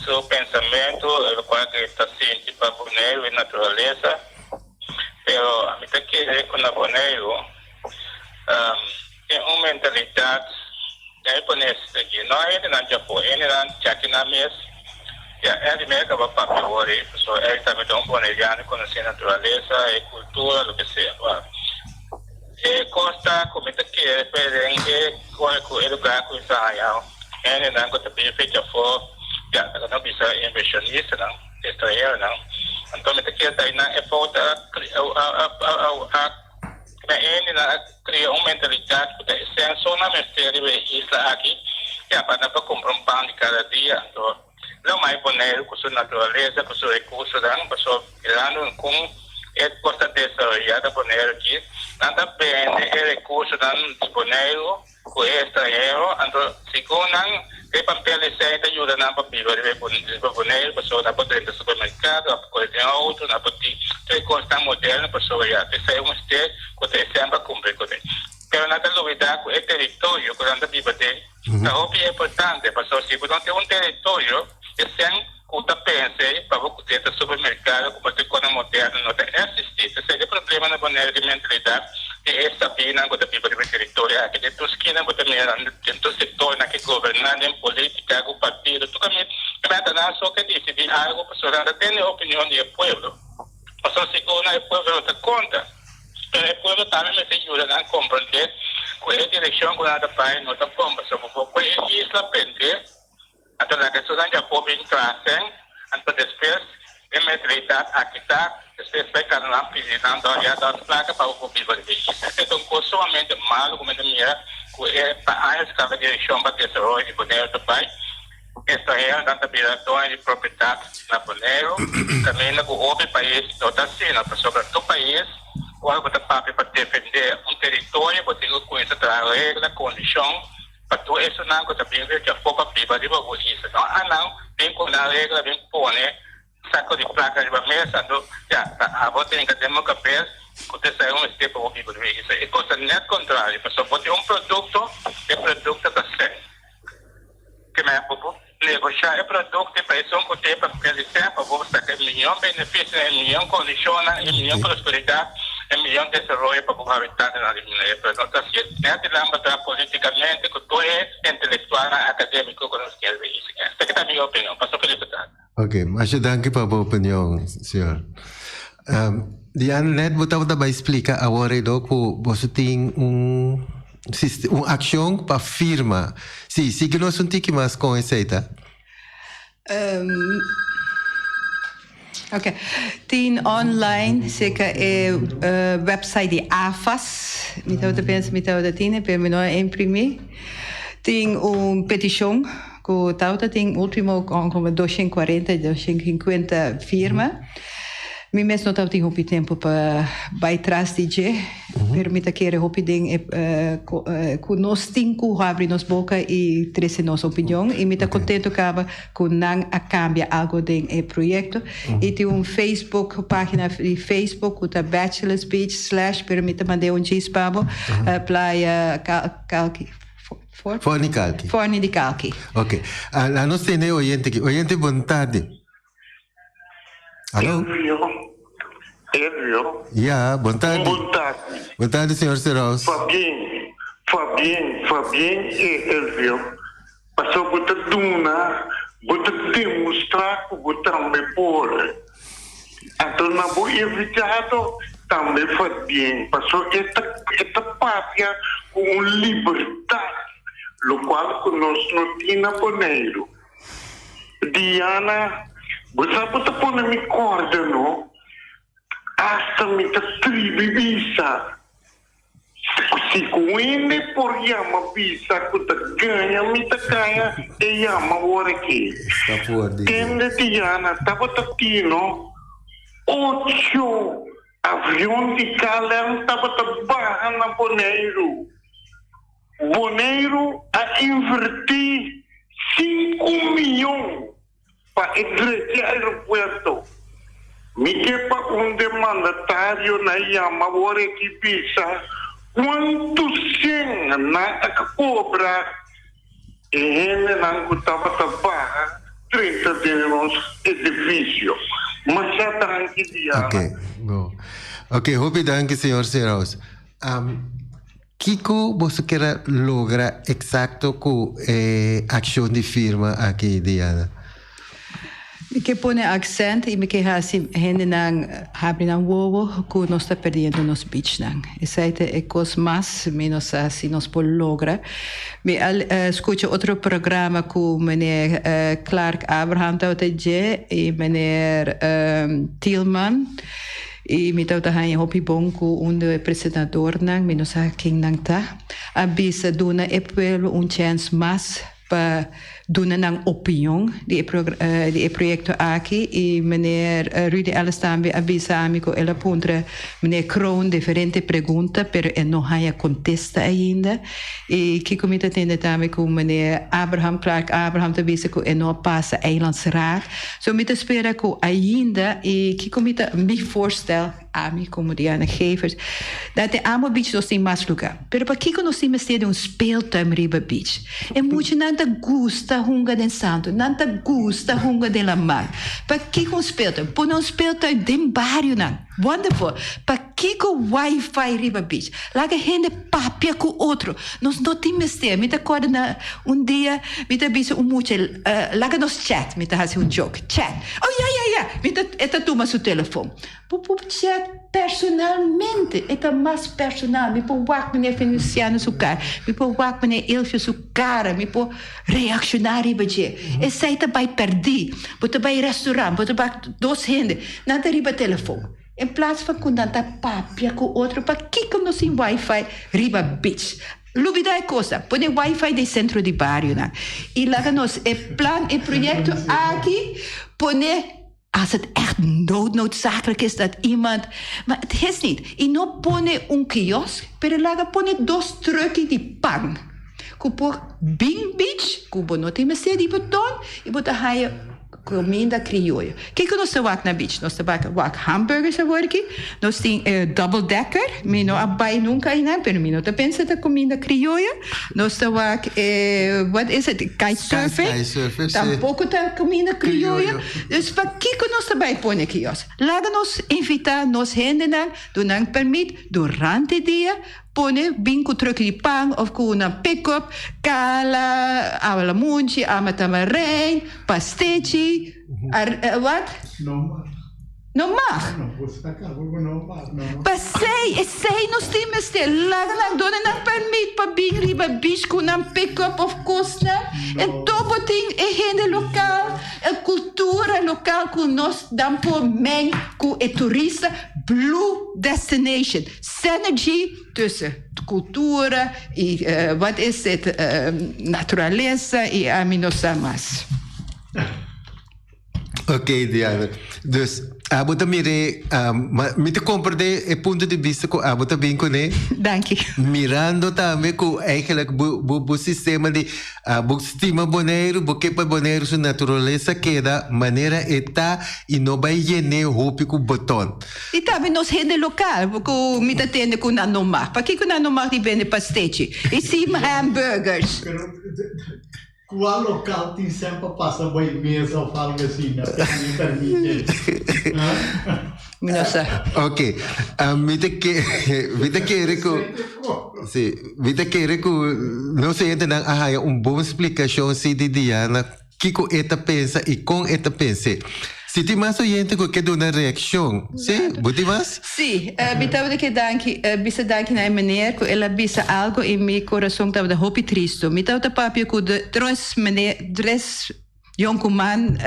su pensamiento, el cual que ta sinti pa Boneiru y naturaleza. Pero a mi ta kere cu na Boneiru um, tin un mentalidad, ya mi pone esaki, no hendenan djafó, hendenan djaki nan mes, ya Andy Merca ba papia awor ei, pasobra el tambe ta un boneriano, conoce naturaleza, e cultura, loke sea. Ba. E cos ta cu mi ta kere pe den e ora cu e lugar cu mi ta haya hendenan cu ta bin fe djafó, ya, laga nos bisa inversionistanan, extranheronan, anto mi ta kere ta einan e fout a a na hendenan a cria un mentalidad cu ta esei so nan mester riba e isla aki, ya, pa nan por cumpra un pan di cada dia, anto. Lo mai Boneiru ku su naturalesa, ku su rekursonan, pasobra mirando kon e kos ta desaroyá na Boneiru aki, nan ta bende e rekursonan di Boneiru ku e estranhero, anto segun nan e papel esei ta yuda nan pa biba riba Boneiru, pasobra nan por drenta supermerkado, nan por kore den outo, nan por tin tur e kosnan moderno, pasobra ya esei un mester ku ta esei pa kumpli kuné. Pero nan ta lubidá ku e teritorio ku nan ta biba den Ta hopi importante pasobra si bo no tin un teritorio e sen ku ta pensa ei pa bo drenta supermerkado ku bo tin kosnan moderno no ta existi. Esei ta e problema na Bonaire di mentalidat di e sabinan ku ta biba riba e teritorio aki. Den tur skina bo ta mira nan den tur sektornan ke goberná den politika ku partido tur kaminda ta nan so ke disidi algu pasobra nan ta tene opinion di e pueblo. Pasobra segun nan e pueblo no ta konta. Pero e pueblo tambe mester yuda nan komprendé ku e direkshon ku nan ta bai no ta bon. Pasobra bo por e isla prendé, anto laga esunnan dja por bin trasen, anto despues e mentalidat aki ta, despues bai kanda nan pidi nan dòs ya dòs plaka pa bo por biba riba e isla. Esei ta un kos sumamente malu ku mi ta mira ku e pa años kaba direkshon pa desaroyo di Boneiru ta bai. Estranheronan ta bira doño di propiedat na Boneiru, kaminda ku hopi pais no ta asina, pasobra tur pais ora bo ta papia pa defendé un teritorio bo tin ku kuminsá traha regla, kondishon pa tur esunnan ku ta bin riba djafó pa biba riba bo isla. No anan bin ku nan regla bin pone Saco di placa riba mesa, anto ya, ta abo tin ka den bo cabes cu ta esai un mester pa bo biba riba isla. E cos ta net contrario, pasobra bo tin un producto, e producto ta sec. Ke men bo por negosha e producto y pa esun cu tin e papel di sec pa bo saca e miyon beneficionan, e miyon condicionnan, e miyon prosperidad, e miyon desaroyo pa bo habitantenan di Minera. Pero no ta haci net di lamba tra politicamente cu tur e intelectualnan academico cu nos tin riba isla. Esaki ta mi opinion. Pasobra felicitad.
Ok, masha danki pa bo opinion, señor. Um, Diana, net bo tabata bai splika awor edo ku boso tin un un akshon pa firma. Si, sigui nos un tiki mas kon esei ta.
Um, ok, tin online seka e uh, website di AFAS. Mi tabata pensa mi tabata tine, pero mi no a imprimi. Tin un petishon Ku tabata tin ultimo como 240, 250 firma. Mi mes no tabatin hopi tempu pa bai tras di dje, pero mi ta kere hopi den e ku nos tin ku habri nos boka i trese nos opinion i mi ta kontentu kaba ku nan a kambia algo den e proyekto. I tin un Facebook, pagina di Facebook ku ta Bachelors Beach slash, pero mi ta mand'é un djis pa bo, Playa Kalki.
Forni kalki.
Forni di kalki.
Ok. Uh, la nos tene oyente aquí. Oyente, bon tarde. Hallo?
Elvio. Elvio.
Ja, bon tarde.
Bon tarde.
Bon tarde, señor Serraus.
Fabien, Fabien, Fabien e Elvio. Paso bo ta duna, bo ta demostra ku bo tambe por. Anto na bo invitado tambe Fabien, paso e ta e ta papia ku un libertad, lokual ku nos no tin na Boneiru. Diana, bo sa bo ta pone mi kòrda no, hasta mi ta tribi bisa. Si ku hende por yama bisa ku ta gaña mi ta gaña e yama awor aki. Tende Diana tabata tino ocho avion di KLM tabata baha na Boneiru. Boneiru a invertí sinku miyon pa e drecha aeropuerto. Mi ke pa un de mandatarionan yama awor aki bisa kuantu sen nan a kobra e hendenan ku tabata baha drenta den nos edifisio. Masha danki Diana.
Ok, bo. Ok, hopi danki señor Seraus. Kiko boso kier a logra eksakto ku e akshon di firma aki, Diana?
Mi ke pone aksènt i mi ke hasi hendenan habri nan wowo ku nos ta perdiendo nos beachnan. Esei ta e kos mas mi no sa si nos por logra. Mi a skucha otro programa ku meneer Clark Abraham tabata dje i meneer Thielman. I mi tabata haña hopi bon ku un di e presentadornan, mi no sa ken nan ta, a bisa duna e pueblo un chèns mas pa duna nan opinion di e di e proyekto aki. I meneer Rudy Ellis tambe a bisa ami ku el a puntra meneer Kroon diferente pregunta, pero e no haña kontesta ainda. I kiko mi ta tende tambe ku meneer Abraham, Clark Abraham ta bisa ku e no a pasa Eilandsraad. So mi ta spera ku ainda i kiko mi ta mi voorstel ami komo Diana Gevers dat den Amo Beach nos tin mas luga. Pero pakiko nos tin mester di un speeltuin riba beach? E muchanan ta gusta hunga den santo, nan ta gusta hunga den laman. Pakiko un speeltuin? Pone un speeltuin den barionan. Wonderful! Pakiko wifi riba beach? Laga hende papia ku otro. Nos no tin mester. Mi ta kòrda na un dia mi ta bisa un mucha, laga nos chat. Mi ta hasi un joke. Chat. Oh ya ya ya! Mi ta e ta tuma su telefon. Bo por chat personalmente. E ta mas personal. Mi por wak meneer Venuciano su kara. Mi por wak meneer Ilfio su kara. Mi por reakshoná riba dje. Esei ta bai pèrdí. Bo ta bai restaurant, bo ta wak dos hende, nan ta riba telefon. En plaats van ku nan ta papia ku otro, pakiko no sin wifi riba beach? Lubida e kosnan, pone wifi den sentro di barionan i laga nos e plan, e proyekto aki pone als het echt noodnoodzakelijk is dat iemand, maar het is niet. I no pone un kiosk, pero laga pone dos trucki di pan ku por bin beach, ku bo no tin mester di boton i bo ta haya Kuminda krioyo. Kiko nos ta wak na beach? Nos ta bak wak hamburgers awor aki. Nos tin e double decker. Mi no a bai nunka einan, pero mi no ta pensa ta kuminda krioyo. Nos ta wak e, what is it? Kite surfing.
Kite surfing, si.
Tampoko ta kuminda krioyo. Dus pakiko nos ta bai pone kiosk? Laga nos invita nos hendenan, duna nan permit durante dia Pone bin ku truck di pan of ku nan pick-up, kala, awa lamunchi, ama tamarijn, pastechi, wat?
No mag.
No mag?
No, bo sa kaba ku no mag, no.
Pasei, esei nos tin mester. Laga nan duna nan permit pa bin riba beach ku nan pick-up of kosnan. Enton bo tin e hende lokal, e kultura lokal ku nos dan por meng ku e turista. Blue destination. Synergy tussen cultura y wat is het naturalesa y ami no sa mas.
Ok Diana, dus abo ta mire, ma mi ta comprende e punto di bista cu abo ta bin cune.
Danki.
Mirando tambe cu eigenlijk bo bo bo sistema di bo stima Boneiru, bo ke pa Boneiru su naturalesa keda manera e ta y no bay yene hopi cu boton.
I tambe nos hende lokal ku mi ta tende ku nan no mag. Pakiko nan no mag di bende pastechi i sim hamburgers?
Pero kua lokal tin semper pasa bai mesa of algo asina pa mi permite?
Mi no sa.
Ok, mi ta ke mi ta kere ku si mi ta kere ku nos hendenan a haya un bon splikashon si di Diana Kiko e ta pensa i kon e ta pens'é. Si tin mas oyente ku ke duna reakshon, sí? Bo tin mas?
Sí, mi tabata ke danki, bisa danki na e meneer ku el a bisa algo i mi kurason tabata hopi tristu. Mi tabata papia ku de tres meneer, tres. Yonkuman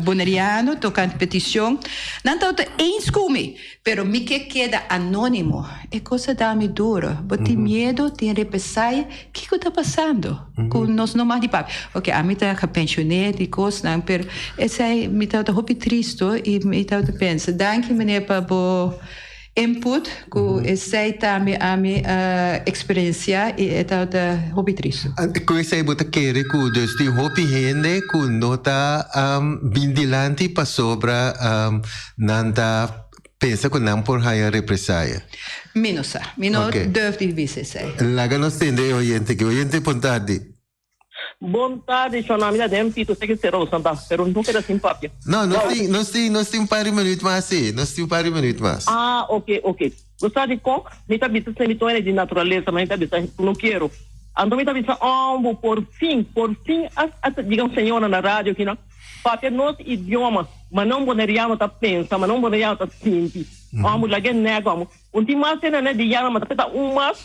Boneriano tokante petishon, nan tabata eens ku mi, pero mi ke keda anónimo. E kos a da mi duro. Bo tin miedu, tin represaye, kiko ta pasando ku nos no mag di papia? Oke, ami ta gepensioneer di kosnan, pero esei mi tabata hopi tristu i mi tabata pensa, danki meneer pa bo Input ku esei tambe ami a eksperensiá i e tabata hopi tristu.
Ku esei bo ta kere ku dus tin hopi hende ku no ta bin dilanti pasobra nan ta pensa ku nan por haña represaya?
Mi no sa. Mi no durf di bisa esei.
Laga nos tende e oyente aki. Oyente pon tardi.
Bon tardi, Shona. Mi ta den pito, sé que sera osan ta, pero no keda sin papia.
No, nos tin, nos tin, nos tin un par di minuut mas, sí. Nos tin un par di minuut mas.
Ah, ok, ok. Bo sa di kok, mi ta bisa semi toene di naturalesa, ma mi ta bisa no kiero. Anto mi ta bisa, oh, bo por fin, por fin a, a diga un señora na radio aki nan, papia nos idioma, ma no un boneriano ta pensa, ma no un boneriano ta sinti. Oh, bo laga e nego, amo. Un tin mas tene ne di yama, ma ta peta un mas.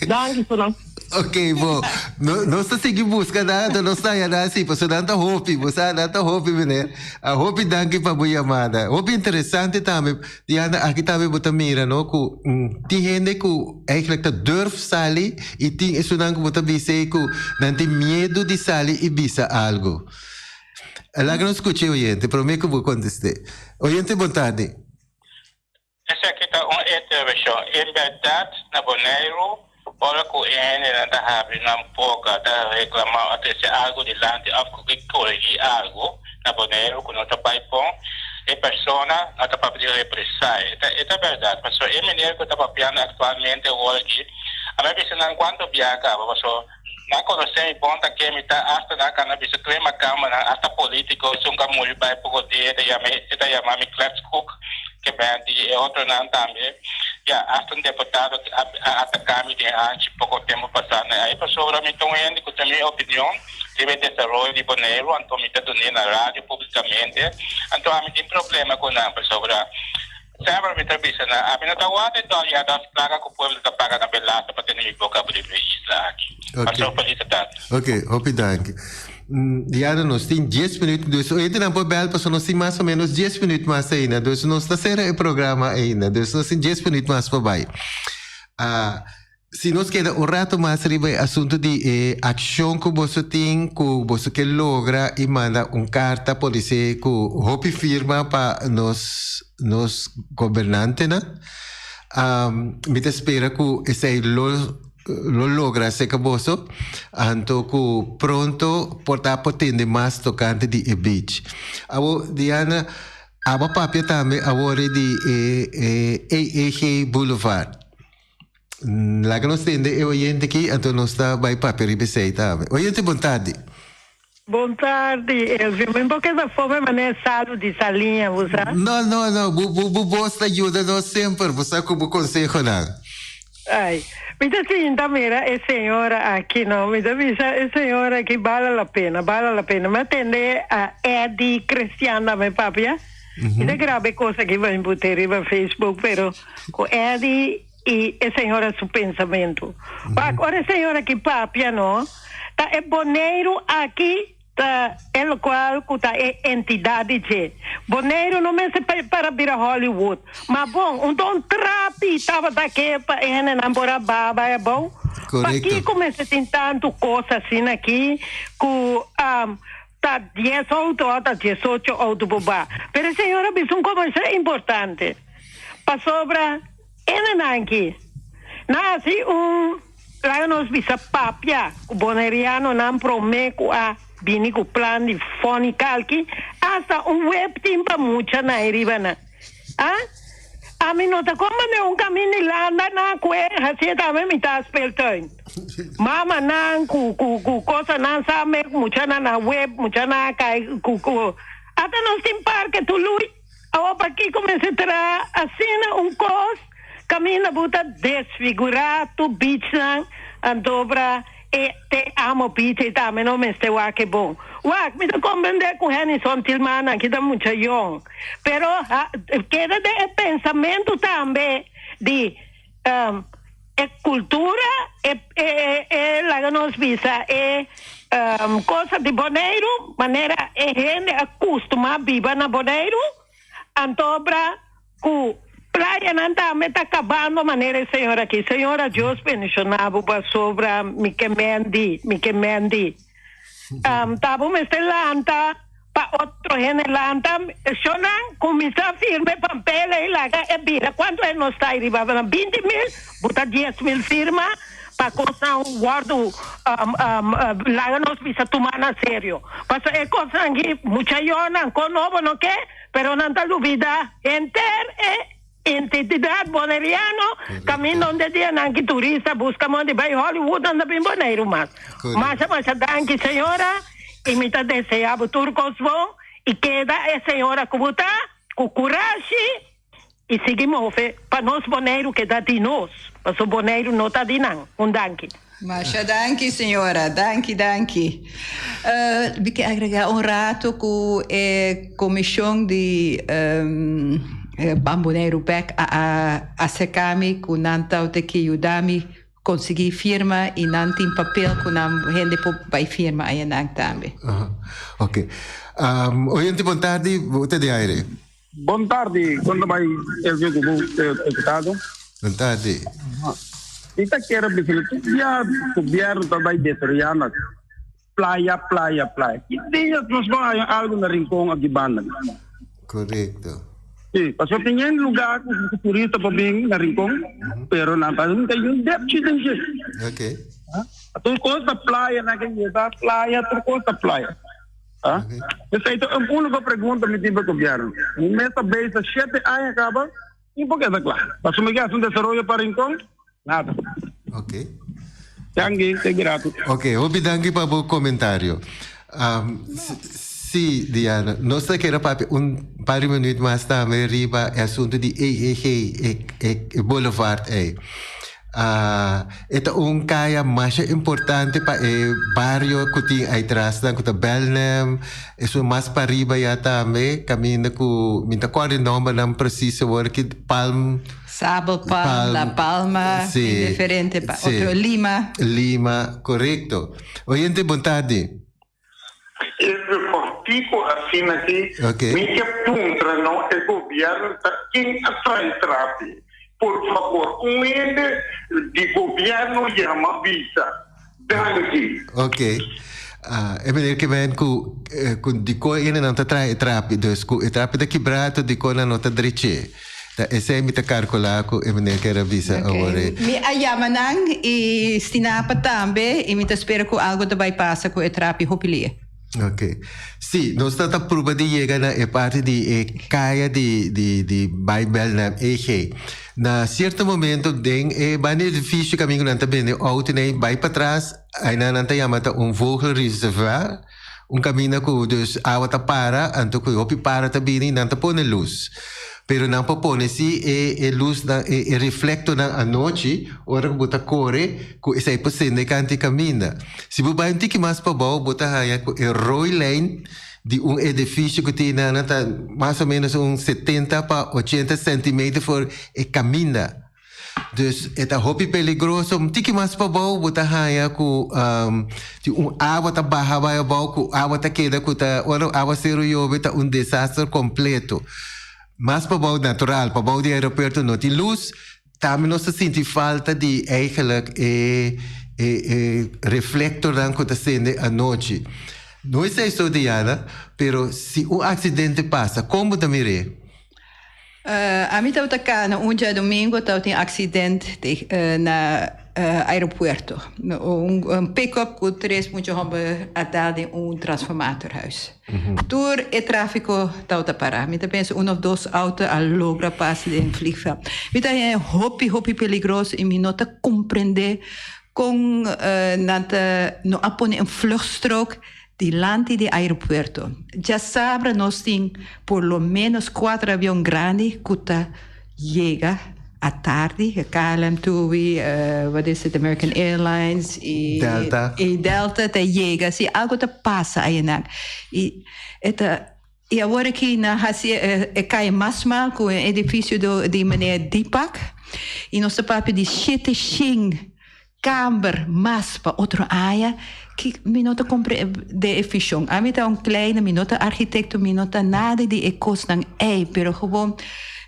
Danki, Sonan.
Ok, bo. No, nos ta sigui busca nan, anto nos ta haya nan si, pasobra nan ta hopi, bo sa, nan ta hopi, meneer. Ah, hopi danki pa bo yamada. Hopi interesante tambe. Diana, aki tambe bo ta mira, no, ku tin hende ku eigenlijk ta durf sali i tin esunnan ku bo ta bisa ei ku nan tin miedu di sali i bisa algu. Laga nos skucha e oyente, prome ku bo kontest'é. Oyente, bon tardi.
Esaki ta un intervenshon. En bèrdat na Boneiru ora ku e hendenan ta habri nan boka ta reklamá òf trese algu dilanti òf ku ke korigí algu na Boneiru ku no ta bai bon, e persona no ta papia di represaya. E ta bèrdat pasobra e meneer ku ta papiando aktualmente awor aki a mi a bisa nan kuantu biaha kaba pasobra Nan konosé mi bon ta ken mi ta, asta nan kana bisa tur e makambanan, asta polítiko, esun ku a muri bai poko dia e ta yama e ta yama mi kletskoek, ke bèn di e otronan tambe, ya, asta un deputado a a ataká mi den hanchi poko tempu pasá. Na ei pasobra mi ta un hende ku tin mi opinion riba e desaroyo di Boneiru, anto mi ta dun'é na radio públikamente, anto ami tin problema ku nan pasobra. Semper mi ta bisa nan, ami no ta wak e dòl i a das plaka ku pueblo ta paga na belasta pa tene mi boka abrí riba e isla aki. Pastor feliz tardi.
Ok, hopi danki. Diana, nos tin dies minuut, dus oyentenan por bel pasobra nos tin mas o menos dies minuut mas ainda, dus nos ta sera e programa ainda, dus nos tin dies minuut mas pa bai. Si nos keda un rato mas riba e asuntu di e akshon ku boso tin, ku boso ke logra i manda un karta podisé ku hopi firma pa nos nos gobernantenan, mi ta spera ku esei lo lo logra aserka boso, anto ku pronto por ta por tende mas tokante di e beach. Awor Diana, abo a papia tambe awor di e e EEG Boulevard. Laga nos tende e oyente aki, anto nos ta bai papia riba esei tambe. Oyente, bon tardi.
Bon tardi, Elvio. Mi por keda fome manera salu di saliña, bo sa?
No, no, no. Bu, bu, bu bos ta yuda nos semper, bo sa, ku bo konsehonan.
Ai, mi ta sinta mira e señora aki, no. Mi ta bisa e señora aki bala la pena, bala la pena. Mi a tende a Eddie Christian tambe papia. Mi ta graba e kos aki pa mi put'e riba Facebook, pero Ku Eddie i e señora su pensamentu. Wak, ora e señora aki papia no, ta e Boneiru aki ta e lokual ku ta e entidat di dje. Boneiru no mester para bira Hollywood. Ma bon, un ta un trapi tabata ke pa e hendenan por a baha bai abou. Pakiko mester tin tantu kos asina aki ku ta dies outo òf ta diesocho outo por baha? Pero e señora bisa un komersa importante. Pasobra enenan ki na hasi un laga nos bisa papia ku bonerianonan promé ku a bini ku plan di fòni kalki, asta un web tin pa mucha na e riba nan. A Ami no ta komprendé un kaminda di landa na ku e hasié tambe mi ta speeltuin. Mamanan ku ku ku kosanan sa me ku muchanan na web, muchanan a kai ku ku ata nos tin parke tului. Awor pakiko mester traha asina un kos kaminda bo ta desfigurá tur beachnan anto pra e te amo beach ei tambe no mester wak e bon. Wak, mi ta komprendé ku Hennyson Tilmannan ki ta mucha yong, pero keda den e pensamentu tambe di e kultura e e laga nos bisa e. Cosa di Boneiru, manera e hende a custuma biba na Boneiru, antobra cu playanan tambe ta cabando manera e señora aki. Señora Dios bendiciona bo pasobra mi ke mendi, mi ke mendi. Ta bo mester lanta pa otro hende lanta. Shonnan cuminsa firma e papel ey laga e bira cuanto e nos ta ay riba 20 mil, bo ta 10 mil firma. Pa kosnan wòrdu laga nos bisa tuma na serio. Pasobra e kosnan aki mucha yonan kon nobo no ke, pero nan ta lubida henter e identidat boneriano kaminda un de dianan ki turista buska mondi bai Hollywood nan ta bin Boneiru mas. Masha masha danki señora i mi ta desea bo tur kos bon i keda e señora ku bo ta ku kurashi. I sigui move pa nos Boneiru keda di nos, paso Boneiru no ta di nan. Un danki.
Masha danki señora, danki danki. Mi ke agrega un rato ku e komishon di Ban Boneiru Bek a aserka mi ku nan tawata ke yuda mi konsegui firma i nan tin papel ku nan hende por bai firma ayanan tambe.
Oke. Oyente bon tardi, bo ta di aire.
Bon tardi, kon ta bai Elvio ku bo diputado?
Bon tardi.
Mi ta kere bisa tur dia gobierno ta bai desaroya na playa, playa, playa. Ki dia nos por haya algo na Rincon aki banda?
Korekto.
Si, pasobra tin yen lugar ku turista por bin na Rincon, pero nan ta nunka yen depchi den dje.
Ok.
Tur kos ta playa nan ke yega playa, tur kos ta playa. Esei ta un úniko pregunta mi tin pa gobièrnu. Mi mes ta bezig shete aña kaba i por keda kla. Pasobra mi ke hasi un desaroyo pa Rincon? Nada.
Ok.
Danki, te grato.
Ok, hopi danki pa bo komentario. Si, Diana, nos ta kere papia un par di minuut mas tambe riba e asuntu di EEG, e boulevard ei. E ta un kaya masha importante pa e bario ku tin aitrasnan ku ta Belnem, esun mas pariba ya tambe kaminda ku mi ta kòrda e nòmbernan presis awor ki Palm.
Sabel Palm, La Palma, tin diferente pa otro Lima.
Lima, korekto. Oyente bon tardi.
E deportivo asina ki mi ke puntra no e gobierno ta ken a trae trapi por favor un hende di gobierno yama bisa danki.
Ok e meneer ke men ku ku dikon hende nan ta traha e trapi dus ku e trapi ta kibra to dikon nan no ta dreche ta esei mi ta kalkula ku e meneer ker a bisa awor e.
Mi a yama nan i Stinapa tambe i mi ta spera ku algo ta bai pasa ku e trapi hopi lie.
Ok. Si, nos ta ta pruba di yega na e parti di e kaya di di di bai bel na EG. Na sierto momento den e banda edifisio kaminda ku nan ta bende outo nei bai patras ainan nan ta yama ta un vogelreservoir. Un kaminda ku dus awa ta para, anto ku hopi para ta bini, nan ta pone lus. Pero nan por pone si e e lusnan, e e reflectornan anochi, ora ku bo ta kore, ku esei por sende kanti kaminda. Si bo bai un tiki mas pabou, bo ta haña ku e rooilijn di un edifisio ku tin nan ta mas o menos un 70 pa 80 centimeter for e kaminda. Dus e ta hopi peligroso. Un tiki mas pabou bo ta haña ku tin un awa ta baha bai abou ku awa ta keda ku ta ora awaseru yobe ta un desaster kompleto. Mas pabou natural, pabou di aeropuerto no tin lus. Tambe nos ta sinti falta di eigenlijk e e e reflectornan ku ta sende anochi. No esei so Diana, pero si un aksidente pasa kon bo ta mir'é?
Ami tabata cana un djadomingo tabatin accident na aeropuerto. Un pick-up cu tres mucha homber a dal den un transformatorhuis. Tur e trafico tabata para. Mi ta pensa un of dos auto a logra pasa den vliegveld. Mi ta haña hopi hopi peligroso y mi no ta comprende con nan ta no a pone un vluchtstrook Dilanti di aeropuerto. Djasabra nos tin por lo menos cuater avion grandi cu ta yega atardi, KLM, TUI, what is it, American Airlines y
Delta.
y Delta ta yega. Si algo ta pasa ayanan y e ta y awor aki nan haci e cay mas mal cu e edificio di meneer Deepak y nos ta papia di shete shen Kamber mas pa otro aña. Ki mi no ta comprende e vision. Ami ta un kleine, mi no ta architecto, mi no ta nada di e cosnan ey, pero gewoon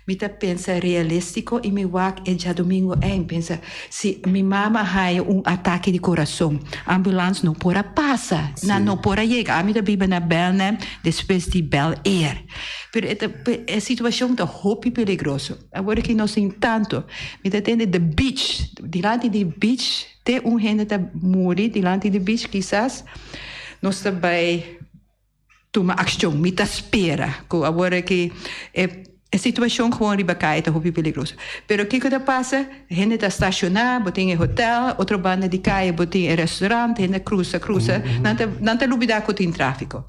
mi ta pensa realistico y mi wak e djadomingo ey, mi pensa si mi mama haya un atake di corazon, ambulance no por a pasa, nan no por a yega. Ami ta biba na Belnem despues di Bel Air. Pero e ta e situacion ta hopi peligroso. Awor aki nos tin tanto, mi ta tende the beach, dilanti di beach. Te un hende ta muri dilanti di beach kisas nos ta bai tuma accion. Mi ta spera cu awor aki e e situacion gewoon riba caya ta hopi peligroso. Pero kico ta pasa? Hende ta staciona, bo tin e hotel, otro banda di caya bo tin e restaurant, hende crusa crusa, nan ta nan ta lubida cu tin trafico.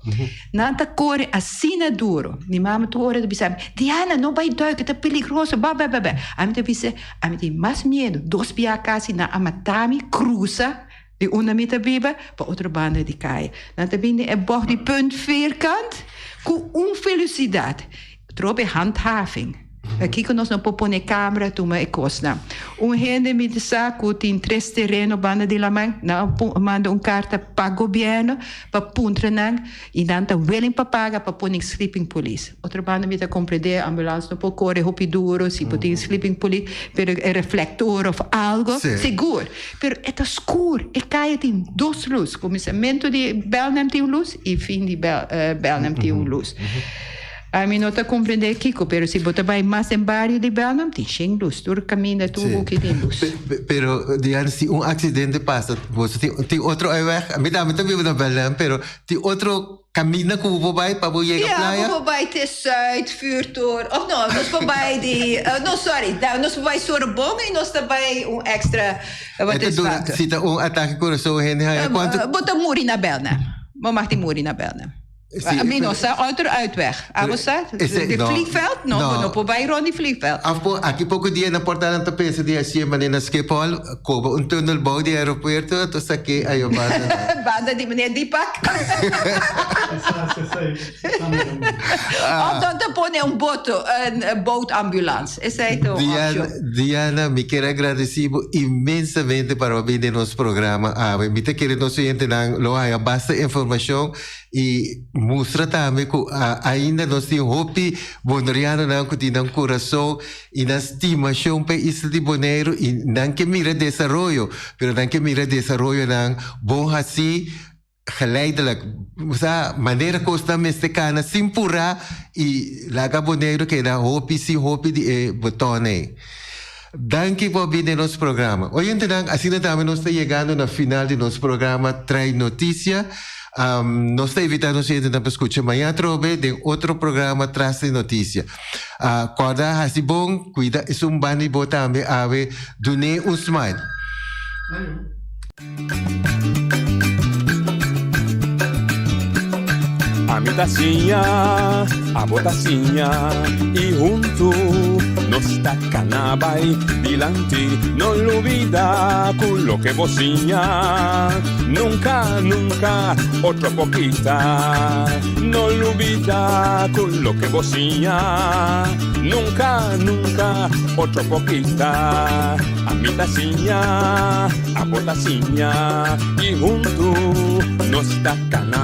Nan ta kore asina duro. Mi mama tur ora ta bisa mi, Diana, no bai duik, ta peligroso, ba ba ba ba. Ami ta bisa, ami tin mas miedu, dos bia kasi nan a mata mi krusa di unda mi ta biba pa otro banda di kaya. Nan ta bini e bòg di punt vierkant ku un felisidat. Trobe handhaving. Pakiko nos no por pone camera tuma e cosnan? Un hende mi ta sa cu tin tres tereno banda di laman, nan a manda un carta pa gobierno pa puntra nan y nan ta willing pa paga pa pone sleeping police. Otro banda mi ta comprende ambulance no por core hopi duro si bo tin sleeping police, pero e reflector of algo, sigur. Pero e ta scur, e caya tin dos luz, cuminsamento di Belnem tin un luz y fin di Belnem tin un luz. Ami no ta comprende kico, pero si bo ta bay mas den bario di Belnam tin shen luz, tur caminda, tur hoeki tin luz.
Pero Diana, si un accidente pasa, boso tin tin otro uitweg? Mi tambe ta biba na Belnam, pero tin otro caminda cu bo por bay pa bo yega
Ja,
playa?
bo por bay te Zuid, Vuurtoren, of no, nos por bay di, no sorry, nos por bay Sorbon y nos ta bay un extra, wat
E ta
is
dura,
wat?
si ta un atake corazon hende haya, cuanto?
Bo ta muri na Belnam, bo mag di muri na Belnam.
Sí,
Mi no sa otro uitweg. Abo sa?
Ese,
De
no.
vliegveld? No,
No.
bo no por bai rond di vliegveld.
Afpo, aki poko dia na porta nan ta pensa di haci e manera na Schiphol, koba un tunnel bou di aeropuerto, anto sake ayo banda nan.
Banda di meneer Deepak. Of dan ta pone un boto, een bootambulance. Esei ta un
Diana,
opcion.
Diana, mi kier a gradeci bo inmensamente para bo bini den nos programa awe. Mi ta kere nos oyentenan lo haya basta informacion I mustra tambe ku ainda nos tin hopi bonerianonan ku tin nan kurason i nan stimashon pa e isla di Boneiru i nan ke mira desaroyo, pero nan ke mira desaroyonan bon hasí geleidelijk, osea manera kosnan mester kana sin purá i laga Boneiru keda hopi sin hopi di e boton ei. Danki por bini den nos programa. Oyentenan, asina tambe nos ta yegando na final di nos programa Trae Noticia. Nos ta invita nos oyentenan pa scucha maña atrobe den otro programa Tras di Noticia. Corda haci bon, cuida esun banda di bo tambe awe, dun'é un smile.
Ami ta siña, abo ta siña y huntu nos ta cana bay dilanti. No lubida cu loke bo siña nunca, nunca otro por kita. No lubida cu loke bo siña nunca, nunca otro por kita. Ami ta siña, abo ta siña y huntu nos ta cana.